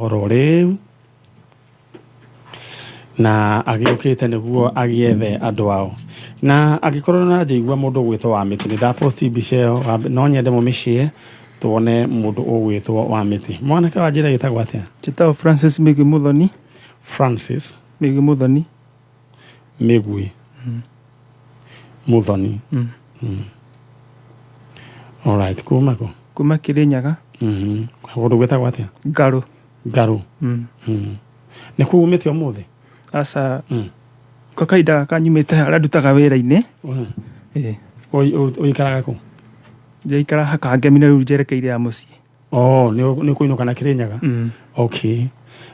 Oro rĩu na agĩũkĩte nĩguo agĩethe andũ ao na angĩkorwo na njĩigua mũndũ ũgwĩtwo wa mĩtĩ nĩ ndaposti mbica ĩyo no nyende mũmĩshare tuone mũndũ ũgwĩtwo wa mĩtĩ. Mwanake wa njĩra ĩtagwo atĩa? Njĩtagwo Francis Mĩgwi Mũthoni. Francis Mĩgwi Mũthoni. Mĩgwi Mũthoni. Alright, kuma kũ? Kuma Kĩrĩnyaga. Kũndũ gwĩtagwo atĩa? Ngarũ. Ngarũ. Nĩ kuo umĩte ũmũthĩ? Aca. Kwa kahinda gaka nyumĩte harĩa ndutaga wĩra-inĩ. Ĩĩ. Ũikaraga kũ? Ndĩraikara Hakangemi na rĩu njerekeire ya mũciĩ. Oh, nĩ ũkũinũka na Kĩrĩnyaga? Okay.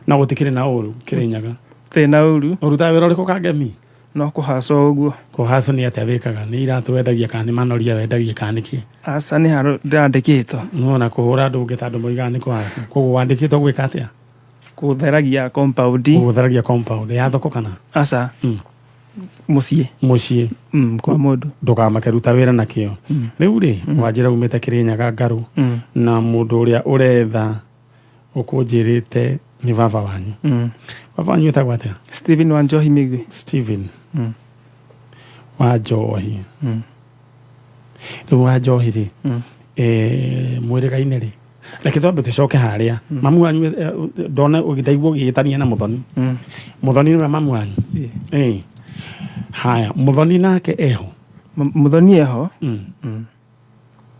Na gũtikĩrĩ na ũru Kĩrĩnyaga? Gũtirĩ na ũru. Ũrutaga wĩra ũrĩkũ Kangemi? No kũhacwo ũguo. Kũhacwo nĩ atĩa wĩkaga? Nĩ iratũ wendagia kana nĩ manoria wendagia kana nĩ kĩ? Aca nĩ handũ ndĩrandĩkĩtwo. Nĩwona kũhũra andũ ũngĩ ta andũ moigaga nĩ kũhacwo. Koguo wandĩkĩtwo gwĩka atĩa? Gũtheragia compound. Gũtheragia compound. Ya thoko kana? Aca. Mũciĩ. Mũciĩ. Kwa mũndũ. Ndũkamake ruta wĩra na kĩo. Rĩu rĩ, wanjĩra umĩte Kĩrĩnyaga Ngarũ na mũndũ ũrĩa ũretha ũkũnjĩrĩte nĩ baba wanyu. Baba wanyu etagwo atĩa? Stephen Wanjohi Mĩgwi. Stephen Wanjohi. Rĩu Wanjohi rĩ, mwĩrĩgaine rĩ, reke twambe tũcoke harĩa. Mamu wanyu ndona ndaigua ũgĩgĩtania na Mũthoni. Mũthoni nĩwe mamu wanyu? Ĩĩ. Haya, Mũthoni nake eho? Mũthoni eho.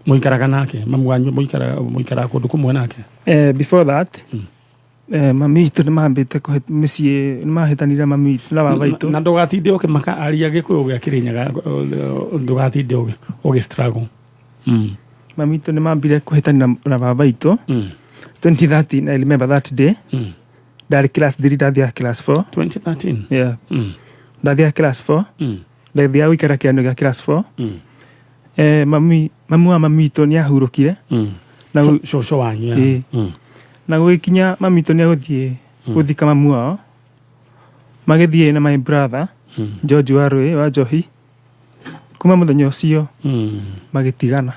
Mũikaraga nake? Mamu wanyu mũikaraga kũndũ kũmwe nake? Before that, mami witũ nĩ mambĩte mĩciĩ nĩ mahĩtanire mami witũ na baba witũ. Na ndũgatinde ũkĩmaka aria Gĩkũyũ gĩa Kĩrĩnyaga, ndũgatinde ũgĩ struggle. Mami witũ nĩ mambire kũhĩtania na baba witũ. 2013, I remember that day. Ndarĩ class 3, ndathiaga class 4. 2013? Yeah. Ndathiaga class 4. Ndathiaga gũikara kĩano gĩa class 4. Mami wa mami witũ nĩ ahurũkire. Na Cũcũ wanyu, ya. Ĩĩ. Na gũgĩkinya mami witũ nĩ agũthiĩ gũthika mamu wao. Magĩthiĩ na my brother George Warũĩ wa Njohi. Kuma mũthenya ũcio magĩtigana.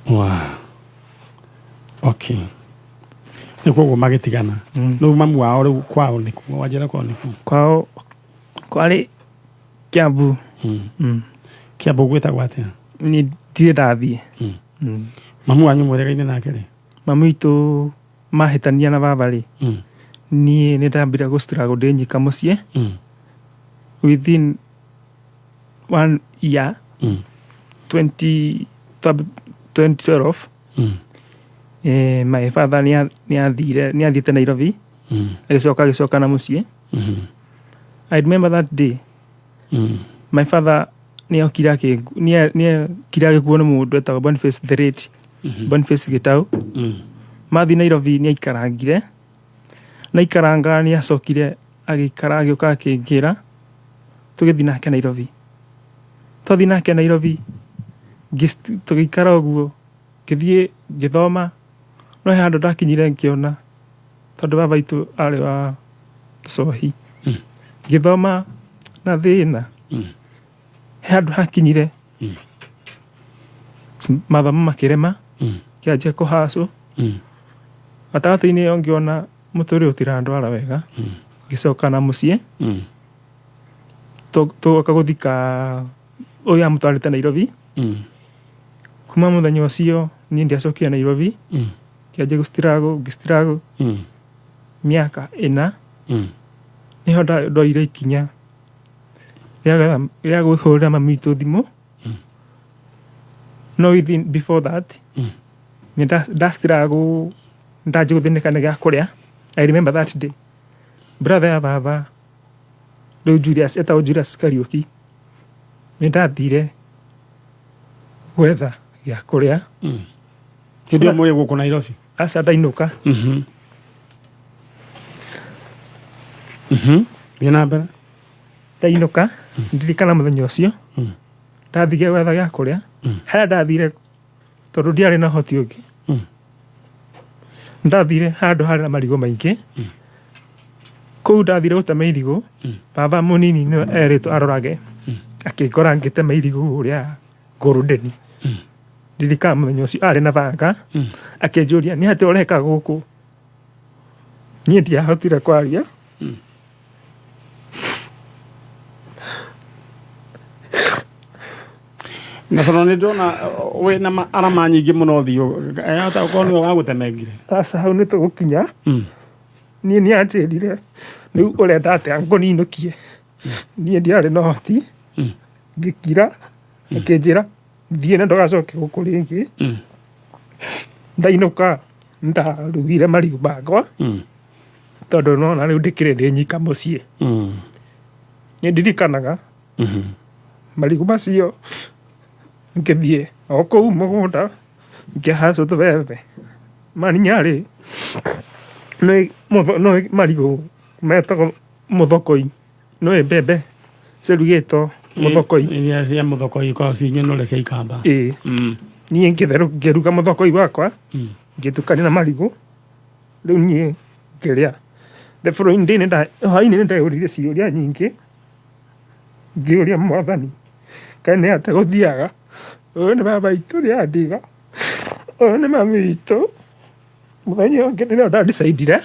Wow. Okay. Nĩ koguo magĩtigana. Rĩu mamu wao rĩu kwao nĩkũ? Wanjĩra kwao nĩkũ? Kwao kwarĩ Kiambu. Kiambu gwĩtagwo atĩa? Niĩ ndirĩ ndathiĩ. Mamu wanyu mwĩrĩgaine nake rĩ? Mami witũ mahĩtania na baba rĩ, niĩ nĩ ndambire gũ struggle ndĩ nyika mũciĩ. Within one year, 2012, my father nĩ athiĩte Nairobi, agĩcoka agĩcoka na mũciĩ. I remember that day. My father nĩ okire agĩkuo nĩ mũndũ etagwo Boniface the late Boniface Gĩtau. Mathiĩ Nairobi nĩ aikarangire, na aikaranga nĩ acokire agĩikara agĩũka akĩngĩra tũgĩthiĩ nake Nairobi. Twathiĩ nake Nairobi tũgĩikara ũguo ngĩthiĩ ngĩthoma no he handũ ndakinyire ngĩona tondũ baba witũ arĩ wa tũcohi. Ngĩthoma na thĩna. He handũ hakinyire mathomo makĩrema, ngĩanjia kũhacwo. Gatagatĩ-inĩ ĩyo ngĩona mũtũrĩre ũtirandwara wega, ngĩcoka na mũciĩ. Tũgoka gũthika ũyũ amũtwarĩte Nairobi. Kuma mũthenya ũcio niĩ ndiacokire Nairobi, ngĩanjia gũ struggle, ngĩ struggle mĩaka ĩna. Nĩho ndoire ikinya rĩa kũhũrĩra mami witũ thimũ. No within before that nĩ nda struggle ndanjia gũthĩnĩka nĩ gĩa kũrĩa. I remember that day. Brother ya baba rĩu Julius, etagwo Julius Kariũki, nĩ ndathire gwetha gĩa kũrĩa. Hĩndĩ ĩyo mũrĩ gũkũ Nairobi? Aca ndainũka. Thiĩ na mbere. Ndainũka, ndirikana mũthenya ũcio, ndathire gwetha gĩa kũrĩa, harĩa ndathire tondũ ndiarĩ na ũhoti ũngĩ, ndathire handũ harĩ na marigũ maingĩ, kũu ndathire gũtema irigũ, baba mũnini nĩwe erĩtwo arorage, akĩngora ngĩtema irigũ kũrĩa ngũrũndeni. Ndirikana mũthenya ũcio arĩ na banga, akĩnjũria nĩ atĩa ũreka gũkũ. Niĩ ndiahotire kwaria. Na tondũ nĩ ndĩrona wĩna arama nyingĩ mũno ũthiũ, ata ũkorwo nĩwe wagũtemengire. Aca, hau nĩ tũgũkinya. Niĩ nĩ anjĩrire, rĩu ũrenda atĩa ngũninũkie? Niĩ ndiarĩ na ũhoti, ngĩkira. Akĩnjĩra thiĩ na ndũgacoke gũkũ rĩngĩ. Ndainũka ndarugire marigũ makwa, tondũ nona rĩu ndĩkĩrĩ ndĩ nyika mũciĩ. Nĩ ndirikanaga marigũ macio ngĩthiĩ o kũu mũgũnda ngĩhacwo tũbebe maninyarĩ nĩ marigũ metagwo mũthokoi, nĩ mbembe cirugĩtwo mũthokoi. Iria cia mũthokoi ikoragwo ciĩ nyonore cia ikamba. Ĩĩ. Niĩ ngĩruga mũthokoi wakwa, ngĩtukania na marigũ, rĩu niĩ ngĩrĩa. The following day hwaĩ-inĩ nĩ ndeyũririe ciũria nyingĩ, ngĩũria Mwathani kaĩ nĩ atĩa gũthiaga, ũyũ nĩ baba witũ nĩ andiga, ũyũ nĩ mami witũ. Mũthenya ũngĩ nĩrĩo nda decide ire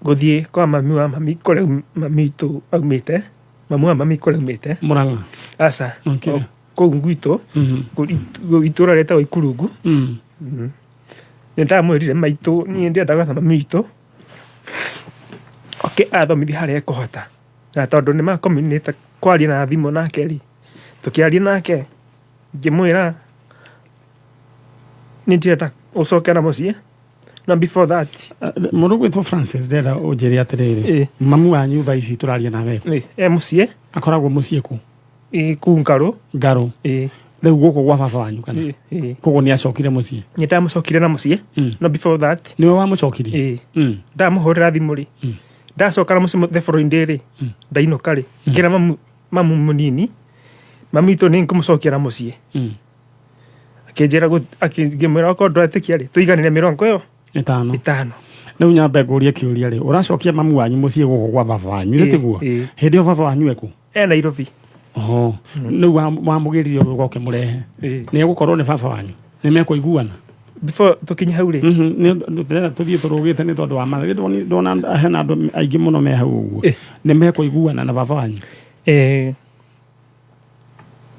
gũthiĩ kwa mami wa mami kũrĩa mami witũ aumĩte, mamu wa mami kũrĩa aumĩte. Mũrang'a? Aca. Kũu gwitũ, itũra rĩtagwo Ikurungu. Nĩ ndamwĩrire maitũ niĩ ndĩrenda gwetha mami witũ oke athomithie harĩa ekũhota. Na tondũ nĩ makominĩte kwaria na thimũ nake rĩ, tũkĩaria nake ngĩmwĩra nĩ ndĩrenda ũcoke na mũciĩ. No before that, Mũndũ ũgwĩtwo Francis, ndĩrenda ũnjĩre atĩrĩrĩ, mamu wanyu thaa ici tũraria nawe e mũciĩ. Akoragwo mũciĩ kũ? Ĩ, kũu Ngarũ. Ngarũ? Ĩ. Rĩu gũkũ gwa baba wanyu kana? Ĩ. Koguo nĩ acokire mũciĩ? Nĩ ndamũcokire na mũciĩ. No before that, Nĩwe wamũcokirie? Ĩ. Ndamũhũrĩra thimũ rĩ, ndacoka na mũciĩ the following day rĩ, ndainũka rĩ, ngĩra mamu, mamu mũnini, mami witũ nĩ ngũmũcokia na mũciĩ. Akĩnjĩra ngĩmwĩra okorwo ndũretĩkia rĩ, tũiganĩre mĩrongo ĩyo ĩtano. Ĩtano. Rĩu nyambe ngũrie kĩũria rĩ, ũracokia mamu wanyu mũciĩ gũkũ gwa baba wanyu, Ĩ, tiguo? Ĩ. Hĩndĩ ĩyo baba wanyu ekũ? E Nairobi. Oho. Rĩu wamũgĩrire ũgoka ũkĩmũrehe, Ĩ. nĩ egũkorwo nĩ baba wanyu, nĩ mekũiguana? Before tũkinye hau rĩ, Ndĩrenda tũthiĩ tũrũgĩte nĩ tondũ wa mathaa. Ndona hena andũ aingĩ mũno me hau ũguo. Nĩ mekũiguana na baba wanyu?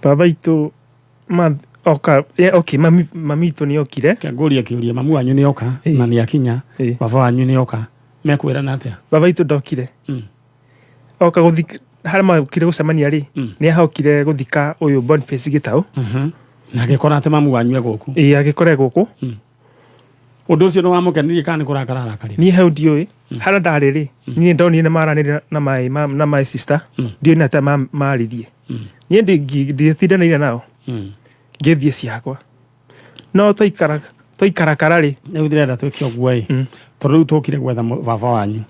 Baba witũ oka, okay, mami, mami witũ nĩ okire. Reke ngũrie kĩũria, mamu wanyu nĩ oka na nĩ akinya, baba wanyu nĩ oka, mekwĩrana atĩa? Baba witũ ndokire. Oka gũthika harĩa makire gũcemania rĩ, nĩ ahokire gũthika ũyũ Boniface Gĩtaũ. Na agĩkora atĩ mamu wanyu e gũkũ? Ĩ, agĩkora e gũkũ. Ũndũ ũcio nĩ wamũkenirie kana nĩ kũrakara arakarire? Niĩ hau ndiũĩ harĩa ndarĩ rĩ, niĩ ndonire nĩ maranĩria na my sister, ndiũĩ nĩ atĩa maririe. Niĩ ndiatindanĩire nao, ngĩthiĩ ciakwa, no twaikara twaikarakara rĩ. Rĩu ndĩrenda twĩke ũguo ĩ, tondũ rĩu tũkire gwetha baba wanyu.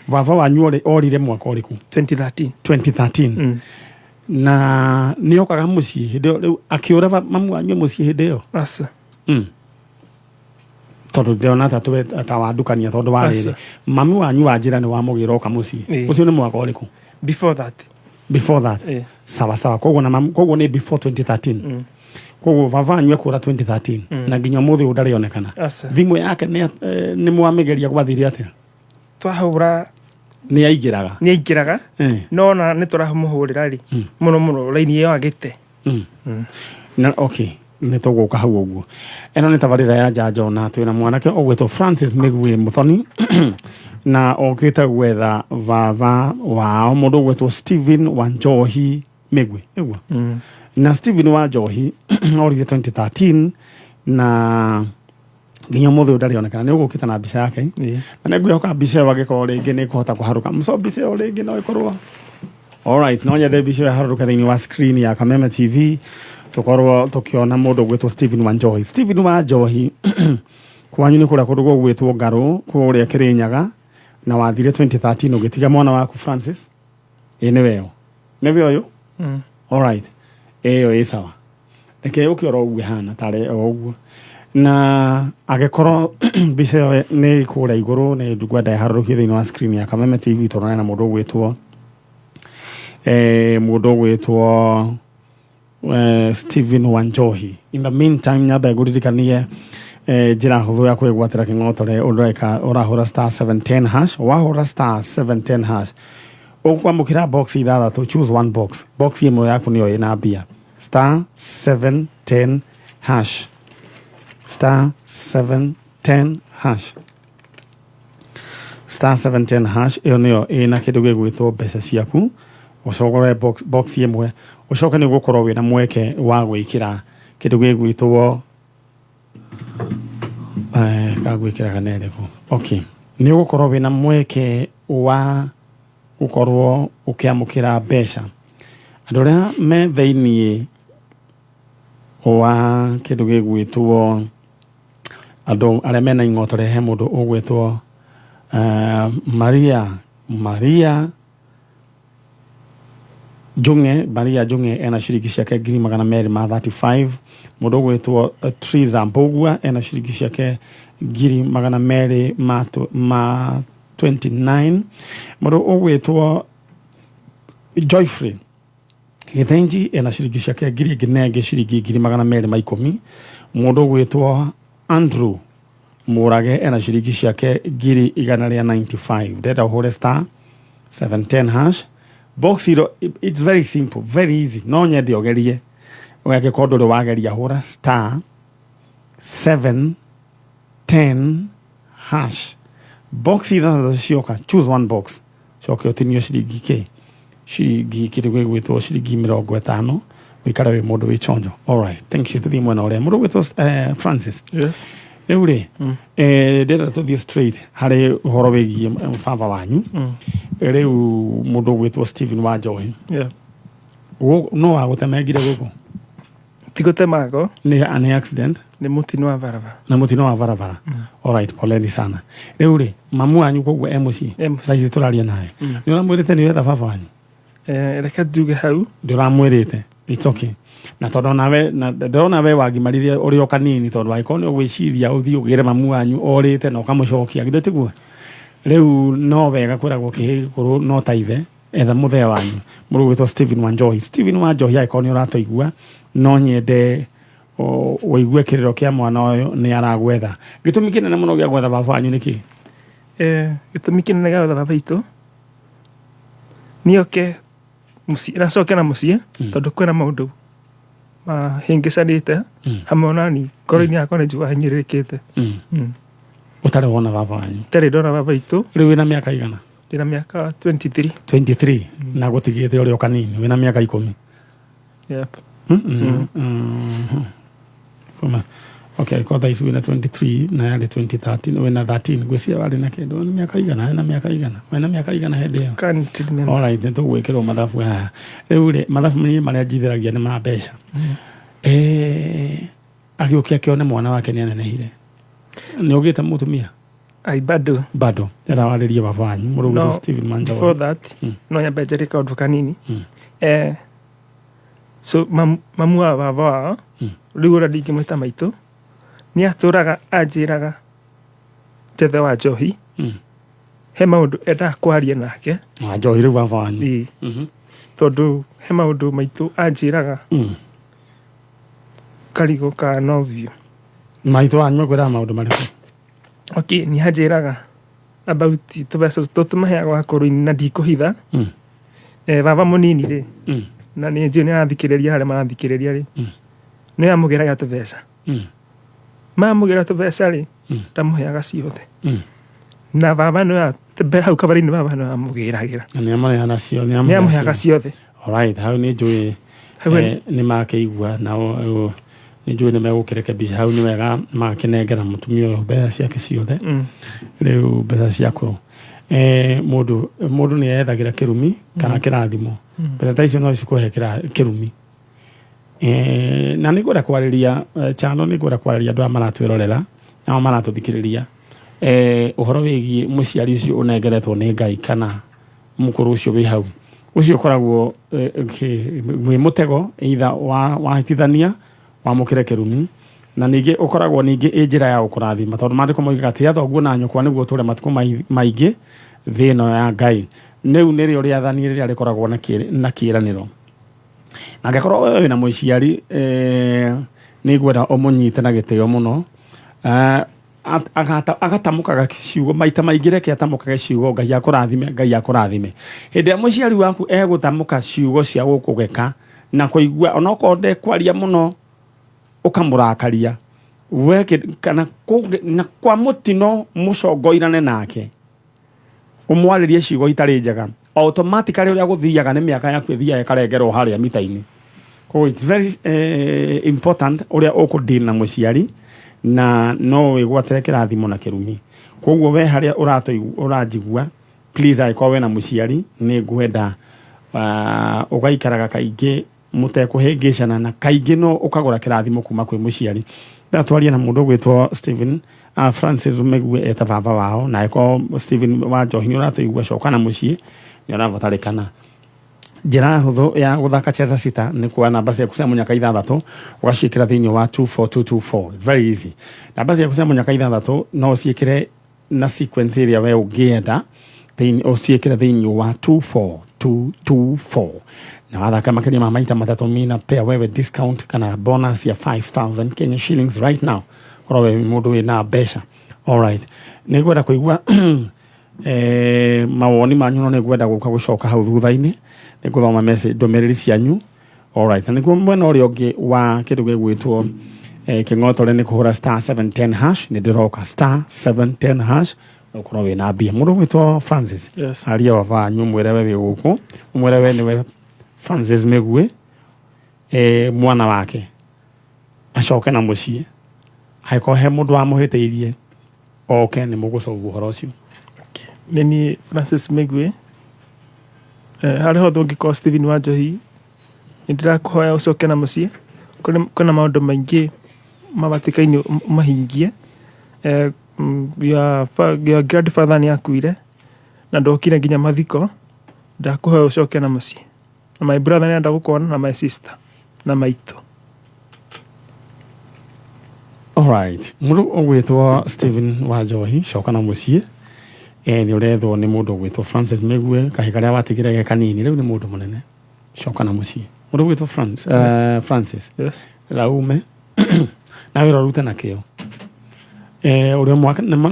Baba wanyu orire mwaka ũrĩkũ? 2013. 2013. Na nĩ okaga mũciĩ hĩndĩ ĩyo? Rĩu akĩũra mamu wanyu e mũciĩ hĩndĩ ĩyo? Aca. Tondũ ndĩrona ta tũwe ta wandukania, tondũ wa rĩrĩ Aca. mami wanyu wa njĩra nĩ wamũgĩra oka mũciĩ. Ũcio nĩ mwaka ũrĩkũ? Before that. Before that. Sawa sawa. Koguo na koguo nĩ before 2013. Koguo baba wanyu ekũra 2013 na nginya ũmũthĩ ũyũ ndarĩ onekana. Aca. Thimũ yake nĩ nĩ mwamĩgeria, gwathire atĩa? Twahũra, Nĩ aingĩraga? Nĩ aingĩraga, no ona nĩ tũramũhũrĩra rĩ, mũno mũno raini ĩyo agĩte. Na okay, nĩ tũgũka hau ũguo. Ĩno nĩ tabarĩra ya Njanjo na twĩna mwanake ũgwĩtwo Francis Mĩguĩ Mũthoni na okĩte gwetha baba wao, mũndũ ũgwĩtwo Stephen Wanjohi Mĩguĩ, nĩguo? Na Stephen Wanjohi orire 2013 na nginya ũmũthĩ ũyũ ndarĩ onekana. Nĩ ũgũkĩte na mbica yake, na nĩ ngwĩhoka mbica ĩyo angĩkorwo rĩngĩ nĩ ĩkũhota kũharũka mũco, mbica ĩyo rĩngĩ no ĩkorwo. Alright, no nyende mbica ĩyo ĩharũrũke thĩinĩ wa screen ya Kameme TV, tũkorwo tũkĩona mũndũ ũgwĩtwo Stephen Wanjohi. Stephen Wanjohi, kwanyu nĩ kũrĩa kũndũ gũgwĩtwo Ngarũ kũrĩa Kĩrĩnyaga, na wathire 2013 ũgĩtiga mwana waku Francis. Ĩ, nĩwe ũ? Nĩwe ũyũ? Alright, ĩyo ĩ sawa, reke yũke oro ũguo ĩhana tarĩ o ũguo, na angĩkorwo mbica ĩyo nĩ kũrĩa igũrũ, nĩ ngwenda ĩharũrũkio thĩinĩ wa screen ya Kameme TV, tũronane na mũndũ ũgwĩtwo Stephen Wanjohi. In the meantime, nyambe ngũririkanie njĩra hũthũ ya kwĩgwatĩra kĩng'otore. Ũreka ũrahũra star 710 hash. Wahũra star 710 hash, ũkwamũkĩra box ithathatũ. Choose one box. Box ĩmwe yaku nĩyo ĩna mbia. Star 710 hash, star 710 hash, star 710 hash. Ĩyo nĩyo ĩna kĩndũ gĩgwĩtwo mbeca ciaku. Ũcogore box ĩmwe, ũcoke nĩ ũgũkorwo wĩna mweke wa gwĩkĩra kĩndũ gĩgwĩtwo kagwĩkĩra kana ĩrĩkũ. Okay, nĩ ũgũkorwo wĩna mweke wa gũkorwo ũkĩamũkĩra mbeca. Andũ arĩa me thĩiniĩ wa kĩndũ gĩgwĩtwo, andũ arĩa mena ing'otore, he mũndũ ũgwĩtwo Maria Njung'e. Maria Njung'e ena ciringi ciake 235,000. Mũndũ ũgwĩtwo Triza Mbũgua ena ciringi ciake 229,000. Mũndũ ũgwĩtwo Joyfrey Gĩthenji ena ciringi ciake ngiri ĩngĩ na ĩngĩ ciringi 210,000. Mũndũ ũgwĩtwo Andrew Mũrage ena ciringi ciake 195,000. Ndenda ũhũre star 710 hash. Box iro, it's very simple, very easy. No nyende ũgerie. Ũgangĩkorwo ndũrĩ wageria, hũra star 710 hash. Box ithathatũ cioka, choose one box, coke ũtinio ciringi kĩ, ciringi kĩndũ gĩgwĩtwo ciringi 50, ũikare wĩ mũndũ wĩ chonjo. Alright, thank you. Tũthiĩ mwena ũrĩa mũndũ ũgwĩtwo Francis. Yes. Rĩu rĩ, ndĩrenda tũthiĩ straight harĩ ũhoro wĩgiĩ baba wanyu. Rĩu mũndũ ũgwĩtwo Stephen wa Njohi, no wagũtemengire gũkũ? Ti gũtemango. Nĩ accident? Nĩ mũtino wa barabara. Na mũtino wa barabara. Alright, poleni sana. Rĩu rĩ, mamu wanyu koguo e mũciĩ? E mũciĩ. Thaa ici tũraria nawe, nĩ ũramwĩrĩte nĩ wetha baba wanyu? Reke njuge hau. Ndũramwĩrĩte, it's okay. Na tondũ nawe na ndĩrona we wagimarire ũrĩ o kanini, tondũ angĩkorwo nĩ ũgwĩciria ũthiĩ ũgĩre mamu wanyu orĩte na ũkamũcokia, githĩ tiguo? Rĩu no wega kwĩragwo kĩhĩ gĩkũrũ no ta ithe. Etha mũthee wanyu, mũndũ ũgwĩtwo Stephen Wanjohi. Stephen Wanjohi, angĩkorwo nĩ ũratũigua, no nyende ũigue kĩrĩro kĩa mwana ũyũ nĩ aragwetha. Gĩtũmi kĩnene mũno gĩa gwetha baba wanyu nĩ kĩ? Gĩtũmi kĩnene gĩa gwetha baba witũ nĩ oke mũciĩ, nacoke na mũciĩ, tondũ kwĩna maũndũ mahĩngĩcanĩte hamwe na ni ngoro-inĩ yakwa nĩ njiguaga hinyĩrĩrĩkĩte. Ũtarĩ wona baba wanyu? Itarĩ ndona baba witũ. Rĩu wĩna mĩaka igana? Ndĩna mĩaka 23. 23, na gũtigĩte ũrĩ o kanini, wĩna mĩaka 10. Yep. Kuma okay, ko thaa ici wĩna 23 na yarĩ 2013, wĩna 13, ngwĩciria warĩ na kĩndũ wĩna mĩaka igana, wĩna mĩaka igana, wĩna mĩaka igana hĩndĩ ĩyo? Can't remember. Alright, nĩ tũgwĩkĩrwo mathabu haha. Rĩu rĩ, mathabu niĩ marĩa njithĩragia nĩ ma mbeca. Agĩũke akĩone mwana wake nĩ anenehire. Nĩ ũgĩte mũtumia? Ai, bado. Bado enda warĩrie baba wanyu, mũndũ No, ũgwĩtwo Stephen Manjohi. Before that, no nyambe njarie kaũndũ kanini. So mamu wa baba wao, rĩu ũrĩa ndingĩmwĩta maitũ, nĩ atũraga anjĩraga njethe wa njohi. He maũndũ endaga kwaria nake. Wa Njohi rĩu baba wanyu? Ĩĩ. Tondũ he maũndũ maitũ anjĩraga karigo ka novio. Maitũ wanyu akwĩraga maũndũ marĩkũ? Okay, nĩ anjĩraga about tũbeca tũtũmaheaga wakũrũ-inĩ, na ndikũhitha, baba mũnini rĩ, na nĩ njũĩ nĩ arathikĩrĩria, harĩa marathikĩrĩria rĩ, nĩ amũgĩraga tũbeca. Mamũgĩra tũbeca rĩ, ndamũheaga ciothe. Na baba nĩ hau kabere-inĩ, baba nĩ amũgĩragĩra. Na nĩ amũreha nacio? Nĩ amũheaga ciothe. Alright, hau nĩ njũĩ. Hau nĩ makĩigua na nĩ njũĩ nĩ megũkĩrekebisha hau. Nĩ wega magakĩnengera mũtumia ũyũ mbeca ciake ciothe. Rĩu mbeca cia kũrũ, mũndũ nĩ ethagĩra kĩrumi kana kĩrathimo. Mbeca ta icio no cikũhe kĩrumi. Na nĩ ngwenda kwarĩria chano, nĩ ngwenda kwarĩria andũ aya maratwĩrorera nao maratũthikĩrĩria ũhoro wĩgiĩ mũciari ũcio ũnengeretwo nĩ Ngai kana mũkũrũ ũcio wĩ hau, ũcio ũkoragwo wĩ mũtego, either wahĩtithania wamũkĩre kĩrumi, na ningĩ ũkoragwo ningĩ ĩ njĩra ya gũkũrathima, tondũ maandĩko moigaga, "Tĩa thoguo na nyũkwa nĩguo ũtũũre matukũ maingĩ thĩ ĩno ya Ngai." Rĩu nĩrĩo rĩathani rĩrĩa rĩkoragwo na kĩĩranĩro. Na angĩkorwo we wĩna mũciari, nĩ ngwenda ũmũnyite na gĩtĩo mũno. Agatamũkaga ciugo maita maingĩ, reke atamũkage ciugo Ngai akũrathime, Ngai akũrathime. Hĩndĩ ĩrĩa mũciari waku egũtamũka ciugo cia gũkũgeka na kũigua onokorwo ndekwaria mũno ũkamũrakaria we kana na kwa mũtino mũcongoirane nake ũmwarĩrie ciugo itarĩ njega, automatically ũrĩa gũthiaga nĩ mĩaka yaku ĩthiaga ĩkarengerwo harĩa mita-inĩ. Koguo it's very important ũrĩa ũkũdeal na mũciari, na no wĩgwatĩre kĩrathimo na kĩrumi. Koguo we harĩa ũranjigua, please, angĩkorwo wĩna mũciari, nĩ ngwenda ũgaikaraga kaingĩ mũtekũhĩngĩcana, na kaingĩ no ũkagũra kĩrathimo kuma kwĩ mũciari. Ndatwaria na mũndũ ũgwĩtwo Stephen Francis Mĩgue eta baba wao, na angĩkorwo Stephen wa Njohi nĩ ũratũigua, coka na mũciĩ, nĩ ũrabatarĩkana. Njĩra hũthũ ya gũthaka Cheza Sita nĩ kuoya namba ciaku cia mũnyaka ithathatũ ũgaciĩkĩra thĩinĩ wa 24224. Very easy. Namba ciaku cia mũnyaka ithathatũ no ũciĩkĩre na sequence ĩrĩa we ũngĩenda, ũciĩkĩre thĩinĩ wa 24224, na wathaka makĩria ma maita matatũ, mina pea wewe discount kana bonus ya 5000 Kenya shillings right now. Korwo we mũndũ wĩna mbeca. Alright, nĩ ngwenda kũigua mawoni manyu, no nĩ ngwenda gũka gũcoka hau thutha-inĩ nĩ ngũthoma message, ndũmĩrĩri cianyu. Alright, na nĩguo mwena ũrĩa ũngĩ wa kĩndũ gĩgwĩtwo kĩng'otore nĩ kũhũra star 710 hash. Nĩ ndĩroka star 710 hash ũkorwo wĩna mbia. Mũndũ ũgwĩtwo Francis. Yes. Aria baba wanyu, mwĩre we wĩ gũkũ, mwĩre we nĩwe Francis Mĩguĩ, mwana wake acoke na mũciĩ. Angĩkorwo he mũndũ wamũhĩtĩirie, oke nĩ mũgũcovu ũhoro ũcio. Nĩ niĩ Francis Mĩguĩ. Harĩ hothe ũngĩkorwo, Stephen wa Njohi, nĩ ndĩrakũhoya ũcoke na mũciĩ. Kwĩna maũndũ maingĩ mabatĩkaine ũmahingie. Your grandfather nĩ akuire na ndokire nginya mathiko. Ndakũhoya ũcoke na mũciĩ. Na my brother nĩ arenda gũkuona, na my sister na maitũ. Alright, mũndũ ũgwĩtwo Stephen wa Njohi, coka na mũciĩ. Nĩ ũrethwo nĩ mũndũ ũgwĩtwo Francis Mĩgue, kahĩ karĩa watigire ge kanini rĩu nĩ mũndũ mũnene. Coka na mũciĩ. Mũndũ ũgwĩtwo Francis. Yes. Raume na wĩra ũrute na kĩo. Ũrĩa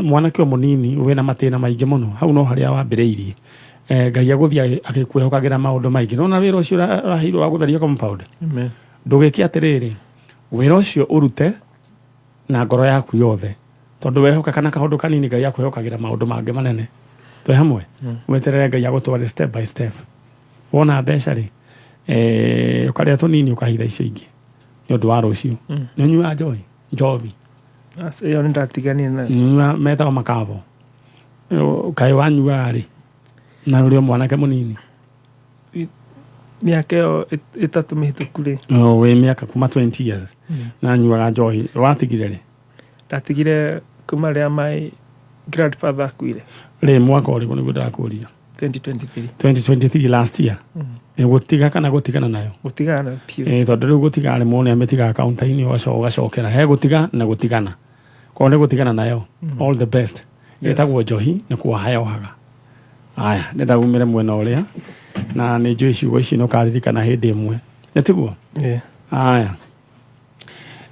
mwanake o mũnini wĩna matĩna maingĩ mũno hau no harĩa wambĩrĩirie. Ngai agũthiĩ agĩkwĩhokagĩra maũndũ maingĩ. Nona wĩra ũcio ũraheirwo wa gũtheria compound. Amen. Ndũgĩke atĩrĩrĩ, wĩra ũcio ũrute na ngoro yaku yothe, tondũ wehoka kana kaũndũ kanini, Ngai akwĩhokagĩra maũndũ mangĩ manene. Twĩ hamwe? Weterere Ngai agũtware step by step. Wona mbeca rĩ, ũkarĩa tũnini, ũkahitha icio ingĩ nĩ ũndũ wa rũciũ. Nĩ ũnyuaga njohi? Njohi? Ĩyo nĩ ndatiganire nayo. Nyua metagwo makabo. Kaĩ wanyuaga rĩ na ũrĩ o mwanake mũnini? Mĩaka ĩyo 3 mĩhĩtũku rĩ. O, wĩ mĩaka kuma 20 years na nyuaga njohi. Watigire rĩ? Ndatigire kuma rĩrĩa my grandfather akuire. Rĩ, mwaka ũrĩkũ nĩguo ndĩrakũria? 2023. 2023, last year. Nĩ gũtiga kana gũtigana nayo? Gũtigana nayo biũ. Tondũ rĩu gũtiga rĩ, mũndũ nĩ amĩtigaga kaunta-inĩ, ũgacokera he gũtiga na gũtigana. Korwo nĩ gũtigana nayo, all the best. Ĩtagwo njohi nĩ kuoha yohaga. Aya, nĩ ndaumĩre mwena ũrĩa na nĩ njũĩ ciugo ici nĩ ũkaririkana hĩndĩ ĩmwe, nĩ tiguo? Yeah. Aya,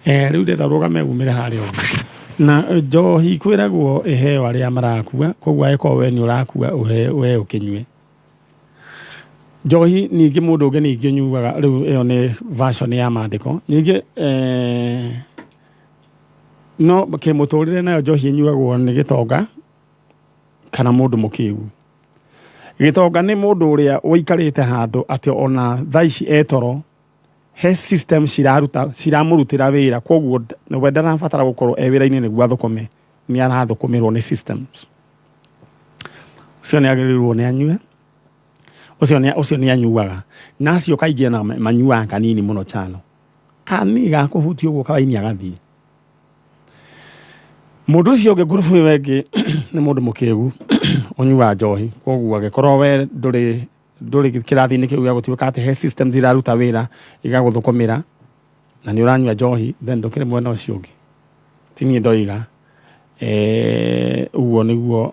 rĩu ndĩrenda rũgame umĩre harĩa ũguo. Na njohi kwĩragwo ĩheo arĩa marakua, koguo angĩkorwo we nĩ ũrakua, ũhe we ũkĩnyue njohi. Ningĩ mũndũ ũngĩ ningĩ ũnyuaga rĩu, ĩyo nĩ version ya maandĩko. Ningĩ no kĩmũtũrĩre nayo njohi ĩnyuagwo nĩ gĩtonga kana mũndũ mũkĩgu. Gĩtonga nĩ mũndũ ũrĩa ũikarĩte handũ atĩ ona thaa ici etoro he system ciraruta, ciramũrutĩra wĩra, koguo we ndarabatara gũkorwo e wĩra-inĩ nĩguo athũkũme, nĩ arathũkũmĩrwo nĩ systems. Ũcio nĩ agĩrĩirwo nĩ anyue, ũcio nĩ anyuaga, na acio kaingĩ ona manyuaga kanini mũno, chano kanini ga kũhutia ũguo kawaini agathiĩ. Mũndũ ũcio ũngĩ, ngurubu ĩyo ĩngĩ, nĩ mũndũ mũkĩgu ũnyuaga njohi. Koguo angĩkorwo we ndũrĩ kĩrathi-inĩ kĩu gĩa gũtuĩka atĩ he systems iraruta wĩra igagũthũkũmĩra na nĩ ũranyua njohi, then ndũkĩrĩ mwena ũcio ũngĩ. Ti niĩ ndoiga, ũguo nĩguo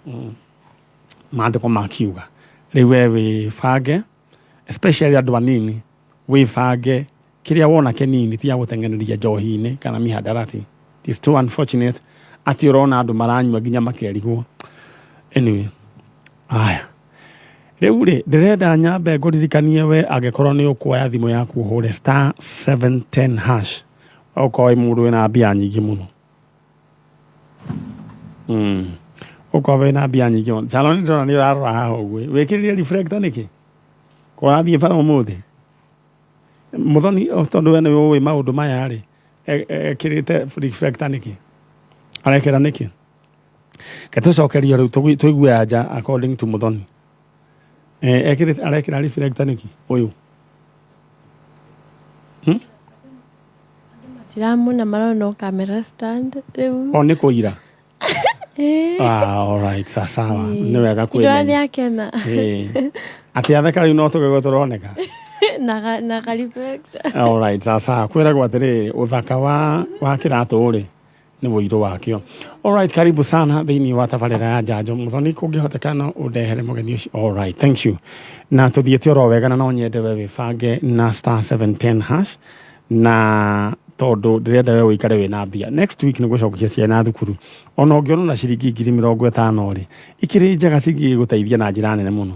maandĩko makiuga. Rĩu we wĩbange, especially andũ anini. Wĩbange kĩrĩa wona kĩnini, tiga gũteng'ereria njohi-inĩ kana mihadarati. It is too unfortunate atĩ ũrona andũ maranyua nginya makerigwo. Anyway, aya rĩu rĩ, ndĩrenda nyambe ngũririkanie we, angĩkorwo nĩ ũkuoya thimũ yaku ũhũre *710#, okorwo wĩ mũndũ wĩna mbia nyingĩ mũno, ũkorwo wĩna mbia nyingĩ mũno. Chalo, nĩ ndĩrona nĩ ũrarora haha ũguo, wĩkĩrire reflector nĩkĩ? Ko ũrathiĩ bara ũmũthĩ? Mũthoni, tondũ we nĩwe ũĩ maũndũ maya rĩ, ekĩrĩte reflector nĩkĩ? Arekĩra nĩkĩ? Ke tũcokerio rĩu tũigue anja according to Mũthoni. Ekĩrĩte, arekĩra reflector nĩkĩ ũyũ? Tiramona, marona o camera stand rĩu. O nĩ kũira. Ah, alright, sawa, nĩ wega Ndĩrona kwĩmenya. nĩ akena. Atĩ atheka rĩu no tũgego tũroneka. Na ka reflector. Alright, sasa kwĩragwo atĩrĩrĩ, ũthaka wa kĩratũ rĩ nĩ wũirũ wakĩo. Alright, karibu sana thĩinĩ wa tabarĩra ya Njanjo. Mũthoni, kũngĩhoteka no ũndehere mũgeni ũcio. Alright, thank you. Na tũthiĩte oro wega, na no nyende we wĩbange na *710# na tondũ ndĩrenda we ũikare wĩna mbia. Next week nĩ gũcokia ciana thukuru. Ona ũngĩona na ciringi 50,000 rĩ, ikĩrĩ njega cingĩgũteithia na njĩra nene mũno.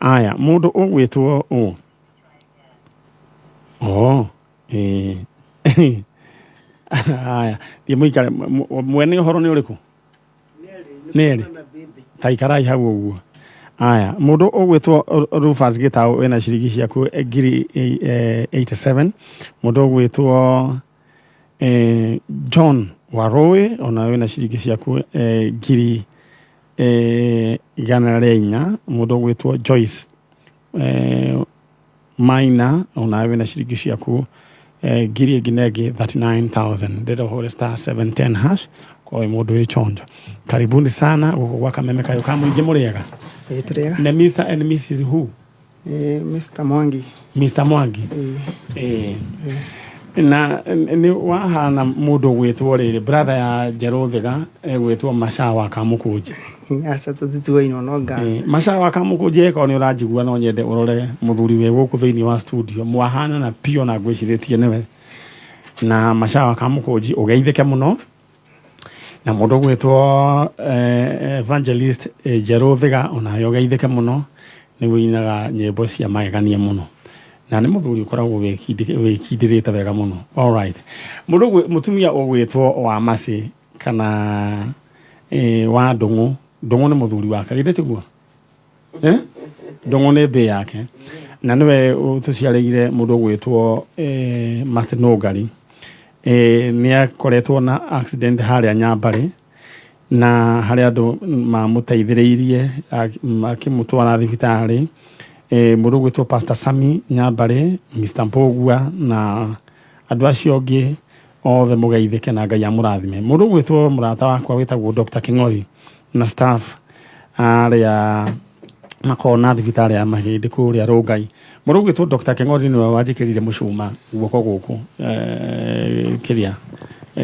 Aya, mũndũ ũgwĩtwo ũ? Oh, ĩĩ. Aya, thiĩ mũikare. Mwene ũhoro nĩ ũrĩkũ? Nĩ erĩ. Ta ikarai hau ũguo. Aya, mũndũ ũgwĩtwo Rufus Gĩtaũ wĩna ciringi ciaku 87,000. Mũndũ ũgwĩtwo John Warũĩ ona wĩna ciringi ciaku 404,000. Mũndũ ũgwĩtwo Joyce Maina ona wĩna ciringi ciaku ngiri ĩngĩ na ĩngĩ 39,000. Ndĩrenda ũhũre *710# kwa wĩ mũndũ wĩ chonjo. Karibuni sana gũkũ gwa Kameme Kayũ ka mũingĩ. Mũrĩega? Ĩĩ, tũrĩega. Nĩ Mr and Mrs who? Nĩ Mr. Mwangi. Mr Mwangi. Ĩĩ. Ĩĩ. Na nĩ wahana mũndũ ũgwĩtwo rĩrĩ, brother ya Njerũ Thiga, egwĩtwo Maca wa Kamũkũnji. Aca, tũtituainwo no nga. Ĩĩ, Maca wa Kamũkũnji, ĩkorwo nĩ ũranjigua, no nyende ũrore mũthuri wĩ gũkũ thĩinĩ wa studio, mwahana na piũ na ngwĩcirĩtie nĩwe. Na Maca wa Kamũkũnji, ũgeithĩke mũno na mũndũ ũgwĩtwo Evangelist Njerũ Thiga, onawe ũgeithĩke mũno, nĩ wĩinaga nyĩmbo cia magegania mũno na nĩ mũthuri ũkoragwo wĩkindĩrĩte wega mũno. Alright, mũndũ mũtumia ũgwĩtwo wa Macĩ kana wa Ndũng'ũ. Ndũng'ũ nĩ mũthuri wake, githĩ tiguo? Eh? Ndũng'ũ nĩ mbĩ yake na nĩwe tũciarĩire mũndũ ũgwĩtwo Martin Nũngari. Nĩ akoretwo na accident harĩa Nyambarĩ na harĩa andũ mamũteithĩrĩirie akĩmũtwara thibitarĩ. Mũndũ ũgwĩtwo Pastor Sami Nyambarĩ, Mr Mbũgua na andũ acio angĩ othe, mũgeithĩke na Ngai amũrathime. Mũndũ ũgwĩtwo mũrata wakwa wĩtagwo Dr King'ori na staff arĩa makoragwo na thibitarĩ ya mahĩndĩ kũrĩa Rũngai. Mũndũ ũgwĩtwo Dr King'ori nĩwe wanjĩkĩrire mũcuma guoko gũkũ, kĩrĩa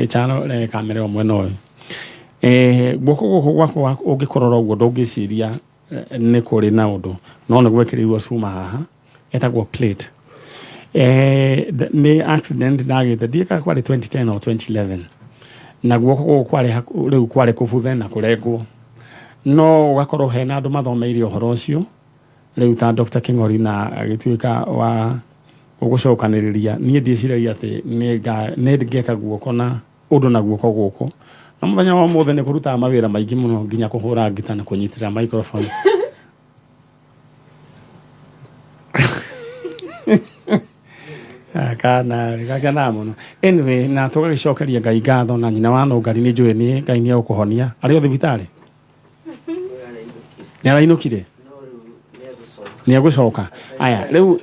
Charo kamera ĩyo mwena ũyũ. Guoko gũkũ gwakwa ũngĩkũrora ũguo ndũngĩciria nĩ kũrĩ na ũndũ, no nĩ gwekĩrĩirwo cuma haha etagwo plate. Nĩ accident ndagĩte, ndiũĩ kana kwarĩ 2010 or 2011, na guoko gũkũ kwarĩ rĩu kwarĩ kũbuthe na kũrengwo, no ũgakorwo hena andũ mathomeire ũhoro ũcio rĩu ta Dr King'ori na agĩtuĩka wa gũcokanĩrĩria. Niĩ ndiĩciragia atĩ nĩ ngeka guoko na ũndũ na guoko gũkũ, na mũthenya wa ũmũthĩ nĩ kũrutaga mawĩra maingĩ mũno, nginya kũhũra ngita na kũnyitĩrĩra microphone. Kana gakenaga mũno. Anyway, na tũgagĩcokeria Ngai ngatho na nyina wa Nũngari, nĩ njũĩ nĩ Ngai nĩ egũkũhonia. Arĩ o thibitarĩ? Nĩ arainũkire, nĩ egũcoka. Aya, rĩu